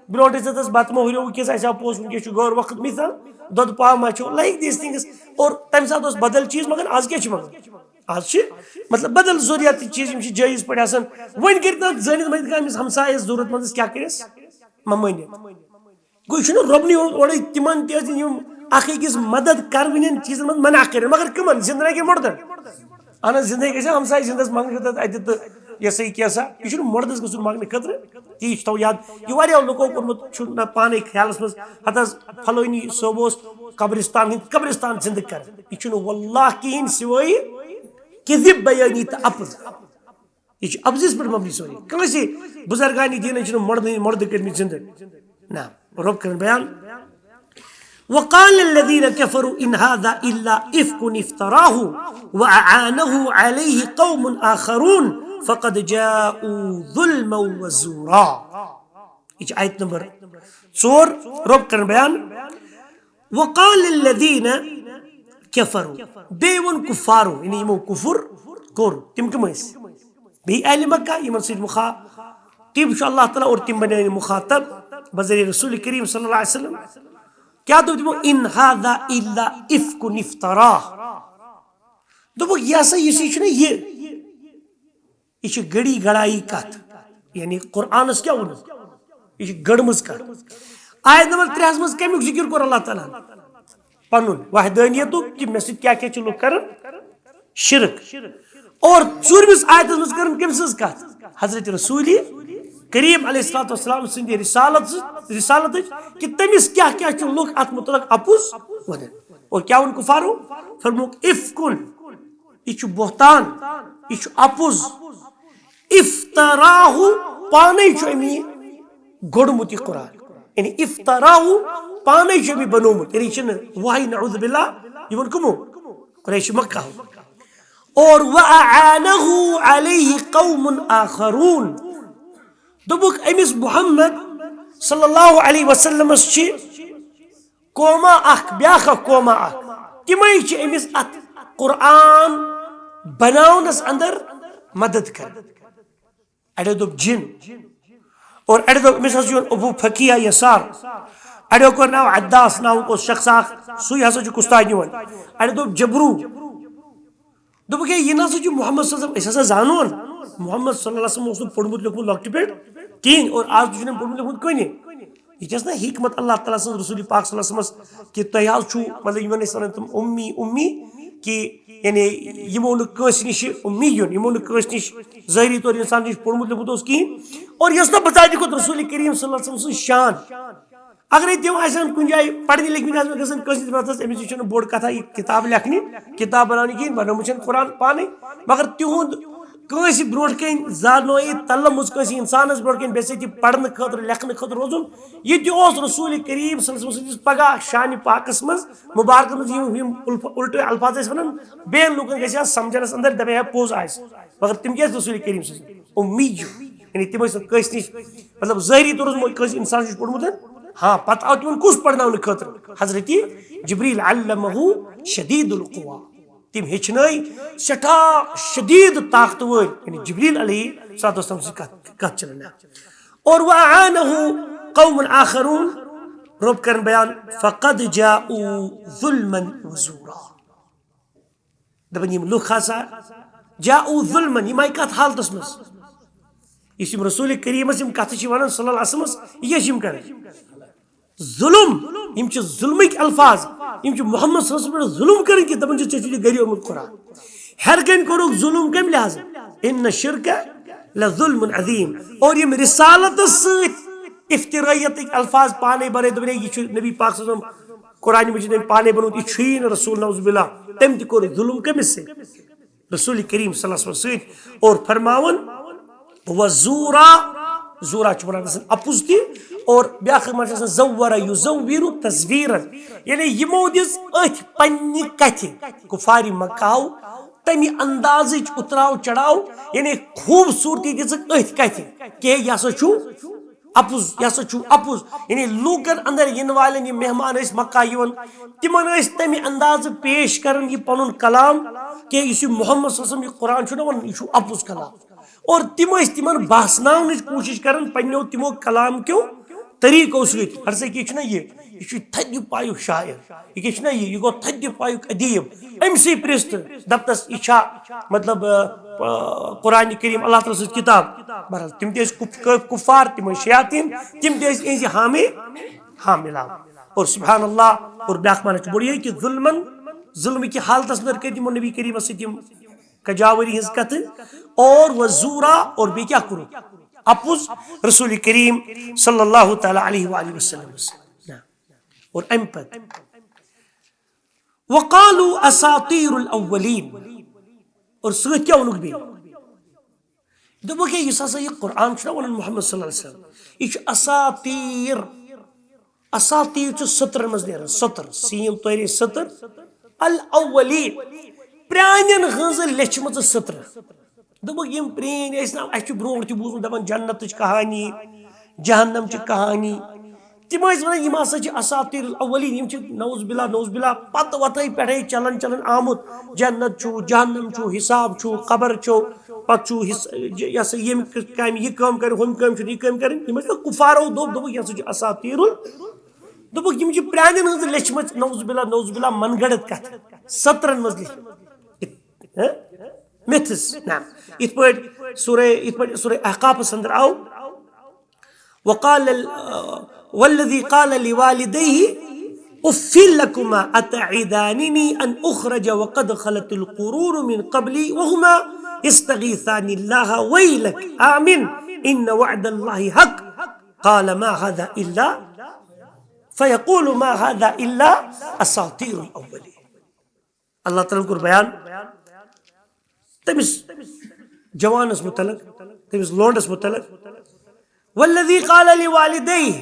برونٛٹھ ٲسۍ دَپان، "بَتہٕ مہ ہُریو وٕنکیٚس، اَسہِ آو پوٚژھ، وٕنکیٚس چھُ غٲر وقت مثال، دۄدٕ پاو ما چھو"، like these things۔ اور تَمہِ ساتہٕ اوس بدل چیٖز، مگر آز کیٛاہ چھِ منٛگان؟ آز چھِ مطلب بدل ضروٗریات تہِ چیٖز، یِم چھِ جٲیز پٲٹھۍ آسان۔ وۄنۍ کٔرِتھ نہٕ زٲنِتھ مٲنِتھ کانٛہہ أمِس ہمسایَس ضروٗرت مندَس کیٛاہ کٔرِس؟ مہ مٲنِتھ۔ گوٚو یہِ چھُنہٕ رۄبنٕے یوت اورَے تِمن تہِ ٲسۍ یِم اکھ أکِس مدد کروٕنٮ۪ن چیٖزن منٛز منع کٔرِتھ، مگر کٕمن؟ زِندٕ نہ کہِ مُردن؟ اہن حظ، زِندٕ ہے گژھِ ہمسایہِ زِندَس منٛگنہٕ خٲطرٕ اَتہِ تہٕ یہِ ہسا یہِ کینٛژھا، یہِ چھُنہٕ مُردَس گژھُن منٛگنہٕ خٲطرٕ۔ تی چھُ تھاوُن یاد۔ یہِ واریاہو لُکو کوٚرمُت چھُ نہ پانے خیالَس منٛز، ہتہٕ حظ فلٲنی صٲب اوس قبرستان ہٕنٛدۍ قبرستان زِندٕ کران۔ یہِ چھُنہٕ واللہ کِہیٖنۍ سوٲے کذب بیٲنی تہٕ اَپُز۔ یہ چھُ اپزس پٮ۪ٹھ مبنی سورُے۔ کٲنٛسہِ بُزرگانِ دیٖنن چھِنہٕ مۄردٕ، مۄردٕ کٔرمٕتۍ زِندٕ۔ نہ، رۄب کرن بیان۔ وقال الذين كفروا إن هذا إلا إفك افتراه وأعانه عليه قوم آخرون فقد جاءوا ظلما وزورا۔ یہ چھِ آیت نمبر ژور، رۄب کرن بیان۔ وقال الذين كفروا، بیٚیہِ ووٚن کفارو، یعنی یِمو کفر کوٚر، تِم کٕم ٲسۍ؟ بیٚیہِ اہلِ مکہ، یِمن سۭتۍ مخاطب چھُ اللہ تعالیٰ اور تِم بنیٚن مخاطب بذریعہ رسول کریم صلی اللہ علیہ وسلم۔ کیٛاہ دوٚپ تِمو؟ ان هذا الا افک افتراه۔ دوٚپُکھ، یہِ ہسا، یُس یہِ چھُنہ یہِ، یہِ چھِ گٔڑی گڑایی کتھ۔ یعنی قرآنس کیٛاہ ووٚنُکھ؟ یہِ چھِ گٔڑمٕژ کتھ۔ آیت نمبر ترٛےٚ ہس منٛز کمیُک ذکر کوٚر اللہ تعالیٰ ہن؟ پنُن وحدانیتُک، کہِ مےٚ سۭتۍ کیٛاہ کیٛاہ چھِ لُکھ کران؟ شرک۔ اور ژوٗرمِس آیتس منٛز کران کٔمۍ سٕنٛز کتھ؟ حضرت رسول کریم علیہ الصلوۃ والسلام سٕنٛدِ رسالت، رسالتٕچ، کہِ تٔمِس کیٛاہ کیٛاہ چھِ لُکھ اتھ متعلق اپُز ونان۔ اور کیٛاہ ووٚن کفارو؟ فرمووُکھ، افکن، یہِ چھُ بہتان، یہِ چھُ اپُز۔ افتراہ، پانے چھُ أمۍ یہِ گوٚڑمُت یہِ قرآن۔ یعنی افتراہ، پانے چھُ أمۍ یہِ بنوومُت۔ یعنی یہِ چھُنہٕ وحی، نعوذ باللہ، یہِ ووٚن کٕمو؟ قریش مکہ۔ اور وأعانه عليه قوم آخرون۔ دوٚپُکھ، أمِس محمد صلی اللہ علیہ وسلمس چھِ قوما اکھ، بیاکھ اکھ قوما اکھ، تِمے چھِ أمِس اتھ قرآن بناونس اندر مدد کران۔ اڑیو دوٚپ جن، اور اڑیو دوٚپ أمِس حظ چھُ یِوان ابو فقیہ یسار، اڑیو کوٚر ناو عداس، ناو اوس شخص اکھ، سُے ہسا چھُ کُستاد نِوان۔ اڑیو دوٚپ جبرو، دوٚپُکھ، ہے، یہِ نہ سا چھُ محمد صلی اللہ علیہ وسلم، أسۍ ہسا زانون محمد صلی اللہ علیہ وسلم اوس نہٕ پوٚرمُت لیوٚکھمُت لۄکٹہِ پٮ۪ٹھ کِہیٖنۍ، اور آز تہِ چھُنہٕ أمۍ پوٚرمُت لیوٚکھمُت کُنہِ۔ یہِ چھِ ٲس نہ حکمت اللہ تعالیٰ سٕنٛز رسول پاک صلی اللہ علیہ وسلمس، کہِ تۄہہِ حظ چھُو، مطلب، یِمن ٲسۍ ونان تِم اُمی، اُمی، کہِ یعنی یِمو نہٕ کٲنٛسہِ نِش اُمی یُن، یِمو نہٕ کٲنٛسہِ نِش ظٲہری طور انسان نِش پوٚرمُت لیوٚکھمُت اوس کِہیٖنۍ۔ اور یۄس نہ بذاتِ خود رسول کریم صلی اللہ علیہ وسلم سٕنٛز شان، اگرے تِم آسن کُنہِ جایہِ پرنہِ لیکھمٕتۍ آسن گژھان کٲنٛسہِ ہٕنٛدِس مددس، أمِس نِش چھُنہٕ بوٚڑ کتھا یہِ کِتاب لیکھنہِ، کِتاب بناونہِ کِہیٖنۍ، بنومُت چھَنہٕ قرآن پانے، مگر تِہُنٛد کٲنٛسہِ برونٛٹھ کَنہِ زانوے تلہٕ منٛز کٲنٛسہِ اِنسانَس برونٛٹھ کَنہِ بے عزتی پرنہٕ خٲطرٕ، لیکھنہٕ خٲطرٕ روزُن، یہِ تہِ اوس رسول کریم صلی اللہ علیہ وسلم سٕنٛدِس پگاہ شانہِ پاکس منٛز، مبارکس منٛز یِم، یِم الف-، الٹہٕ الفاظ ٲسۍ وَنان، بیٚین لوٗکن گژھِ ہا سمجھنس اندر، دپے ہا پوٚز آسہِ، مگر تِم کیٛازِ رسول کریم صلی اللہ علیہ وسلم؟ اُمی چھُ۔ یعنی تِم ٲسۍ نہٕ کٲنٛسہِ نِش، مطلب، ظٲہری طور اوس کٲنٛسہِ اِنسانَس نِش پوٚرمُت۔ ہاں، پتہٕ آو تِمن کُس پرناونہٕ خٲطرٕ؟ حضرت جبریل، علمہ شدید القوا۔ تِم ہیٚچھنٲے سٮ۪ٹھاہ شدید طاقتور، یعنی جبریل علیہ الصلوۃ والسلام سٕنٛز کتھ، کتھ چلان۔ اور وأعانه قوم آخرون، رۄب کرن بیان، فقد جاءوا ظلما وزورا۔ دپان، یِم لُکھ ہسا جاءوا ظلما، یِم آیہِ کتھ حالتس منٛز؟ یُس یِم رسول کریمس یِم کتھٕ چھِ ونان صلی اللہ علیہ وسلمس، یہِ کیٛاہ چھِ یِم کران؟ ظلم۔ یِم چھِ ظلمٕکۍ الفاظ، یِم چھِ محمد صلی اللہ علیہ وسلم پٮ۪ٹھ ظلم کران کہِ دپان چھِ، ژےٚ چھُے یہِ گرِ اوٚنمُت قرآن۔ ہیرٕ کَنۍ کوٚرُکھ ظلم کمہِ لحاظہٕ؟ ان الشرک لظلم عظیم۔ اور یِم رسالتس سۭتۍ افترائیتٕکۍ الفاظ پانے بنٲے، دوٚپُن، ہے، یہِ چھُ نبی پاک صلی اللہ علیہ وسلم قرآن مجید أمۍ پانے بنوومُت، یہِ چھُیی نہٕ رسول، نعوذ باللہ۔ تٔمۍ تہِ کوٚر ظلم کٔمِس سۭتۍ؟ رسول کریم صلی اللہ علیہ وسلم سۭتۍ۔ اور فرماوان، وزورا، زورا چھُ وَنان گژھان اَپُز تہِ، اور بیٛاکھ وَنان چھِ آسان زوّر یُزوّرُ تزویرا، یعنی یِمو دِژ أتھۍ پننہِ کَتھِ، کفارِ مکہ ہو، تَمہِ اندازٕچ اُتراو چڑاو، یعنی خوٗبصوٗرتی دِژٕکھ أتھۍ کَتھِ، کہِ ہے، یہِ ہسا چھُ اَپُز، یہِ ہسا چھُ اَپُز۔ یعنی لوٗکن اندر یِنہٕ والٮ۪ن یِم مہمان ٲسۍ مکہ یِوان، تِمن ٲسۍ تَمہِ اندازٕ پیش کران یہِ پنُن کلام، کہِ یُس یہِ محمد صلی اللہ علیہ وسلم یہِ قرآن چھُ نہ وَنان، یہِ چھُ اَپُز کلام۔ اور تِم ٲسۍ تِمن باسناونٕچ کوٗشِش کران پننیو تِمو کلام کیو طریٖقو سۭتۍ۔ ہر سا کہِ چھُنہ یہِ، یہِ چھُ تھدِ پایُک شاعر۔ یہِ کیٛاہ چھُنہ یہِ، یہِ گوٚو تھدِ پایُک ادیٖب۔ أمۍ سٕے پرٛژھ تہٕ دَپتَس، یہِ چھا، مطلب، آ، آ، قرآن کریم اللہ تعالیٰ سٕنٛز کِتاب؟ بہرحال، تِم تہِ ٲسۍ کُف-، کٲفۍ کُفار، تِم ٲسۍ شیاطیٖن، تِم تہِ ٲسۍ یِہٕنٛزِ حامی، حاملہ۔ اور سبحان اللہ، اور بیٛاکھ معنی چھُ بوٚڑ یہِ کہِ ظُلمَن، ظُلمہٕ کہِ حالتَس منٛز کٔرۍ تِمو نبی کریٖمَس سۭتۍ یِم کجاوری ہٕنٛز کَتھٕ، اور وزورا، اور بیٚیہِ کیٛاہ کوٚرُکھ؟ اَپُز رسول کریم صلی اللہ تعالیٰ علیہ وآلہ وسلم۔ اور اَمہِ پتہٕ وقالوا اساطیر الاولین۔ اور سۭتۍ کیٛاہ ووٚنُکھ بیٚیہِ؟ دوٚپُکھ ہے، یُس ہسا یہِ قرآن چھُنہ وَنان محمد صلی اللہ علیہ وسلم، یہِ چھُ اساطیر۔ اساطیر چھُ سطرن منٛز نیران، سطر، سین طوری سطر، الاولی، پرٛانٮ۪ن ہٕنٛز لیچھمٕژ سطر۔ دوٚپُکھ یِم پرٛٲنۍ ٲسۍ نہ، اَسہِ چھُ برونٛٹھ تہِ بوٗزمُت دَپان جنتٕچ کہانی، جہنم چہِ کہانی۔ تِم ٲسۍ وَنان یِم ہسا چھِ اساطیر الاولین، یِم چھِ نعوذ باللہ، نعوذ باللہ، پتہٕ وَتھٕے پٮ۪ٹھَے چلان چلان آمُت۔ جنت چھُ، جہنم چھُ، حساب چھُ، قبر چھُ، پتہٕ چھُ حص-، یہِ ہسا ییٚمہِ کامہِ یہِ کٲم کرِ، ہُمہِ کامہِ چھُنہٕ یہِ کٲم کرٕنۍ۔ یِم ٲسۍ نہ کُفارو دوٚپ، دوٚپُکھ یہِ ہسا چھُ اساطیر ال-، دوٚپُکھ یِم چھِ پرٛانٮ۪ن ہٕنٛز لیچھمٕژ، نعوذ باللہ، نعوذ باللہ، من گڑت کتھٕ، سطرن منٛز لیکھمٕژ۔ ہہ؟ Myths۔ نہ، یِتھ پٲٹھۍ سورہ، یِتھ پٲٹھۍ سورہ احقافس اندر آو، وقال ال-، والذي قال لوالديه اف لكما اتعدانني ان اخرج وقد خلت القرون من قبلي وهما يستغيثان الله ويلك آمن ان وعد الله حق قال ما هذا الا فيقول ما هذا الا اساطير الاولين۔ اللہ تعالیٰ ہن کوٚر بیان تٔمِس جوانس متعلق، تٔمِس لونڈس متعلق، والذي قال لوالديه،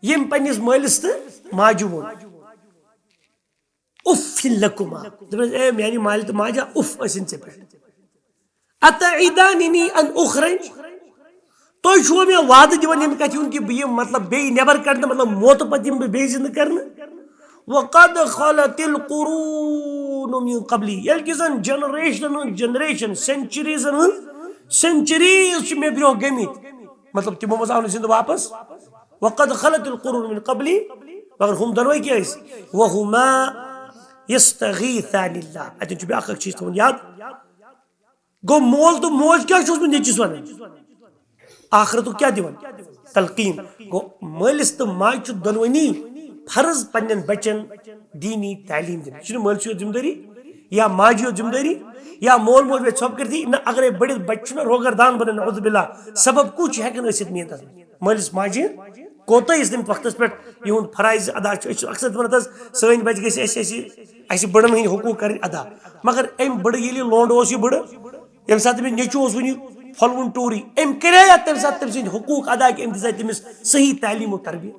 ییٚمۍ پننِس مٲلِس تہٕ ماجہِ ووٚن، اف لکما، دوٚپنس، اے میانہِ مالہِ تہٕ ماجہِ، اف ٲسِن ژےٚ پٮ۪ٹھ۔ اتعداننی ان اخرج، تُہۍ چھُوا مےٚ وعدٕ دِوان ییٚمہِ کتھِ ہُنٛد کہِ بہٕ یِمہٕ، مطلب، بیٚیہِ نٮ۪بر کڑنہٕ، مطلب، موتہٕ پتہٕ یِمہٕ بہٕ بیٚیہِ زِندٕ کرنہٕ؟ وقد خلت القرون من قبلی، ییٚلہِ کہِ زن جنریشنن ہٕنٛز جنریشن، سینچریزن ہٕنٛز سینچریز چھِ مےٚ برٛونٛہہ گٔمٕتۍ، مطلب، تِمو منٛز آو نہٕ زِندٕ واپس۔ وقد خلت القرون من قبلی، مگر ہُم دۄنوَے کیٛاہ ٲسۍ؟ وہما یستغیثان اللہ، اتٮ۪ن چھُ بیٛاکھ اکھ چیٖز تھاوُن یاد۔ گوٚو مول تہٕ موج کیٛاہ چھُ اوسمُت نیٚچوِس وَنان؟ آخرتُک کیٛاہ دِوان؟ تلقیٖن۔ گوٚو مٲلِس تہٕ ماجہِ چھُ دۄنوٕنی فرض پننٮ۪ن بچن دیٖنی تعلیٖم دِنۍ۔ یہِ چھُنہٕ مٲلسٕے یوت ذمہٕ دٲری یا ماجہِ یوت ذمہٕ دٲری یا مول موج ویژھِ ژھۄپہٕ کٔرتھٕے نہ، اگرے بٔڑِتھ بچہِ چھُنہ روگردان بنان، نعوذ باللہ، سبب کُس چھُ ہٮ۪کان ٲسِتھ میٲنۍ تتھ منٛز؟ مٲلِس ماجہِ کوتاہ ٲسۍ تِم وقتس پٮ۪ٹھ یِہُنٛد فرائض ادا چھُ۔ أسۍ چھِ اکثر دِوان حظ، سٲنۍ بچہِ گژھِ اَسہِ، اَسہِ، اَسہِ بٔڑن ہٕنٛدۍ حقوٗق کرٕنۍ ادا۔ مگر أمۍ بٔڑٕ ییٚلہِ یہِ لونڈٕ اوس، یہِ بٔڑٕ، ییٚمہِ ساتہٕ أمِس نیٚچوٗ اوس وُنہِ پھۄلوُن ٹوٗرٕے، أمۍ کَرے یا تَمہِ ساتہٕ تٔمۍ سٕنٛدۍ حقوٗق ادا کہِ أمۍ دِژے تٔمِس صحیح تعلیٖم و تربیت؟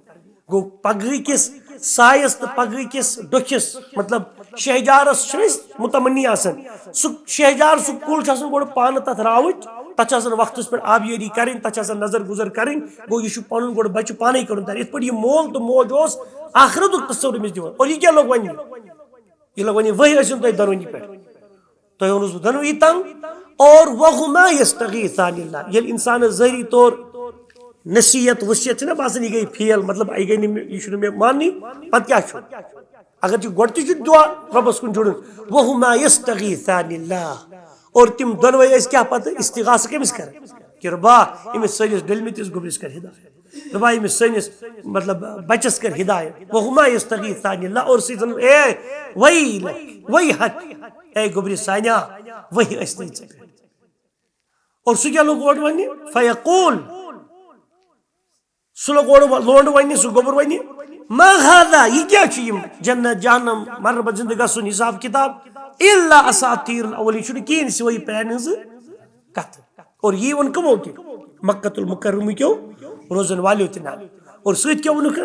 گوٚو پگہٕکِس سایَس تہٕ پگہٕکِس ڈۄکھِس، مطلب، شہجارس چھِنہٕ أسۍ متمنی آسان۔ سُہ شہجار، سُہ کُل چھُ آسان گۄڈٕ پانہٕ تَتھ راوٕچ، تَتھ چھِ آسان وقتَس پٮ۪ٹھ آبیٲری کَرٕنۍ، تَتھ چھِ آسان نظر گُزر کَرٕنۍ۔ گوٚو یہِ چھُ پَنُن گۄڈٕ بَچہٕ پانَے کَرُن تَیار۔ یِتھ پٲٹھۍ یہِ مول تہٕ موج اوس آخرتُک تصور أمِس دِوان۔ اور یہِ کیٛاہ لوٚگ وَننہِ؟ یہِ لوٚگ وَننہِ، وۄنۍ ٲسِو تُہۍ دۄنوٕنی پٮ۪ٹھ۔ تۄہہِ اوٚنوُس بہٕ دۄنوٕنی تنگ۔ اور وہما یستغیثان اللہ، ییٚلہِ اِنسانَس ظٲہری طور نصیحت وصیت چھِ نہ باسان، یہِ گٔے فیل، مطلب، یہِ گٔے نہٕ مےٚ، یہِ چھُنہٕ مےٚ ماننی، پَتہٕ کیٛاہ چھُ؟ اگر چھُ گۄڈٕ تہِ چھُ دُعا رۄبَس کُن جُڑُن، وہما یستغیثان اللہ، اور تِم دۄنوَے ٲسۍ کیٛاہ پَتہٕ استغاثہ کٔمِس کران؟ کہِ رۄبا، أمِس سٲنِس ڈٔلمٕتِس گوٚبرِس کر ہدایت۔ دپان ییٚمِس سٲنِس، مطلب، بچس کر ہدایت۔ وہما یستغیثان اللہ، اور سُہ چھُ دپان، اے ویلک، ویحک، اے گوٚبرِ سانیا، وہی ٲسۍ نہٕ ژےٚ پٮ۪ٹھ۔ اور سُہ کیٛاہ لوٚگ اورٕ وننہِ؟ فیقول، سُہ لوٚگ اورٕ و-، لونڈٕ وننہِ، سُہ گوٚبُر وننہِ، ما ہذا، یہِ کیٛاہ چھُ یِم جنت، جہنم، مرنہٕ پتہٕ زندٕ گژھُن، حساب کتاب، الا اساطیر الاولین، یہِ چھُنہٕ کِہیٖنۍ سوے پرٛانہِ ہٕنٛزٕ کتھٕ۔ اور یی ووٚن کمو تہِ؟ مکہ المکرمہ کیو روزن والیو تہِ نہ۔ اور سۭتۍ کیٛاہ ووٚنُکھ؟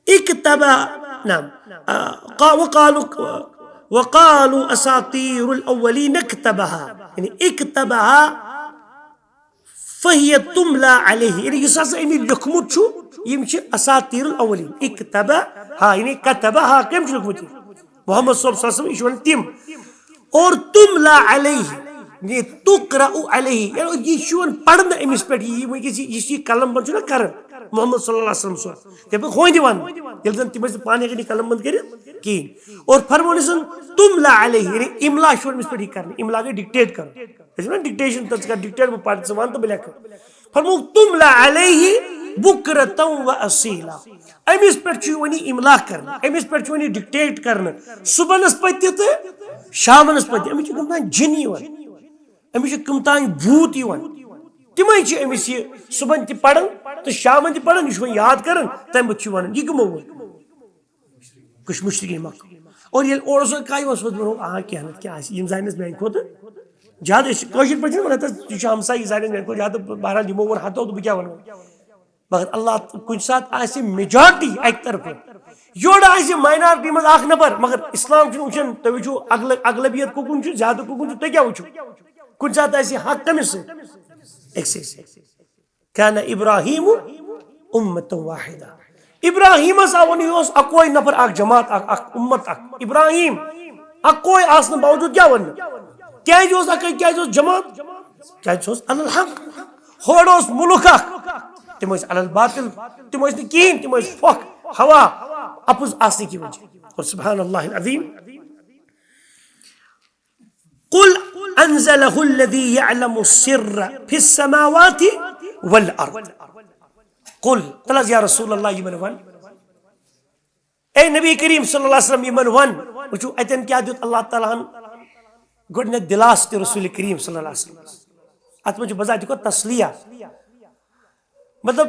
اکتبا، نعم، آ، قا-، وقالوا، وقالوا اساطیر الاولین اکتبها، یعنی اکتبها فهي تملى عليه، یعنی یُس ہسا أمۍ لیوٚکھمُت چھُ، یِم چھِ اساطیر الاولین۔ اکتبها، یعنی کتبها، کٔمۍ چھُ لیوٚکھمُت یہِ؟ محمد صلی اللہ علیہ وسلم، یہِ چھُ وَنان تِم۔ اور تملى عليه، یعنی تقرأ عليه، یعنی یہِ چھُ یِوان پرنہٕ أمِس پٮ۪ٹھ، یہِ وٕنکیٚس یہِ، یُس یہِ قلم بند چھُ نہ کران محمد صلی اللہ علیہ وسلم سُنٛد۔ تَمہِ پتہٕ ہُہٕنٛدِ وَنہٕ، ییٚلہِ زَن تِم ٲسۍ نہٕ پانہٕ ہٮ۪کان یہِ قلم بنٛد کٔرِتھ کِہیٖنۍ۔ اور فرموو أمِس تملى عليه، یعنی املا چھُ أمِس پٮ۪ٹھ یہِ کرنہٕ، املا گٔے dictate کرُن۔ أسۍ چھِ وَنان dictation، تَتھ ژٕ کر dictate، بہٕ پَرٕ، ژٕ وَن تہٕ بہٕ لیکھٕ۔ فرموو تملى عليه بكرة وأصيلا۔ أمِس پٮ۪ٹھ چھُ یِوان یہِ املا کرنہٕ، أمِس پٮ۪ٹھ چھُ یِوان یہِ dictate کرنہٕ، صُبحنَس پَتہٕ تہِ تہٕ شامنَس پَتہٕ تہِ۔ أمِس چھِ کٕم تام جِن یِوان، أمِس چھِ کٕم تام بھوٗت یِوان۔ تِمَے چھِ أمِس یہِ صُبحن تہِ پَران تہٕ شامَن تہِ پَران، یہِ چھُ وۄنۍ یاد کران، تَمہِ پَتہٕ چھُ وَنان، یہِ کٕمو ووٚن؟ کُش مُشرِکیٖن مکہ۔ اور ییٚلہِ اورٕ سُہ کَے اوس ووتمُت، آ، کینٛہہ نَتہٕ کینٛہہ آسہِ، یِم زانٮ۪س میٛانہِ کھۄتہٕ زیادٕ أسۍ چھِ کٲشِر پٲٹھۍ چھِنہٕ وَنان، تَتھ یہِ چھُ ہمسایہِ زَنٮ۪ن گَرِ کوٚر زیادٕ بہرحال یِمو ووٚن ہَتو تہٕ بہٕ کیٛاہ وَنہٕ؟ مگر اللہ، کُنہِ ساتہٕ آسہِ majority اَکہِ طرفہٕ، یورٕ آسہِ minority منٛز اَکھ نفر، مگر اِسلام چھُنہٕ وٕچھان، تُہۍ وٕچھِو اغل-، اغلبیت کُکُن چھُ، زیادٕ کُکُن چھُ، تُہۍ کیٛاہ وٕچھِو؟ کُنہِ ساتہٕ آسہِ حق کٔمِس سۭتۍ؟ أکسٕے سۭتۍ۔ كان إبراهيم أمة واحدة۔ ابراہیمس آو وننہٕ، یہِ اوس اکوے نفر، اکھ جماعت، اکھ، اکھ امت، اکھ ابراہیم۔ اکوے آسنہٕ باوجود کیٛاہ وننہٕ؟ کیٛازِ اوس اکوے؟ کیٛازِ اوس جماعت؟ کیٛازِ سُہ اوس علی الحق۔ ہورٕ اوس ملک اکھ، تِم ٲسۍ علی الباطل، تِم ٲسۍ نہٕ کِہیٖنۍ، تِم ٲسۍ پھۄکھ، ہوا، اپُز آسنہٕ کہِ وجہ۔ اور سبحان اللہ العظیم۔ قل انزله الذي يعلم السر في السماوات والارض۔ قل، تل حظ یا رسول اللہ، یِمن ون، اے نبی کریم صلی اللہ علیہ وسلم، یِمن ون، وٕچھِو اتٮ۪ن کیٛاہ دیُت اللہ تعالیٰ ہن گۄڈٕنٮ۪تھ دِلاسہٕ تہِ رسول کریم صلی اللہ علیہ وسلم۔ اتھ منٛز چھُ بذات خود تسلیہ، مطلب،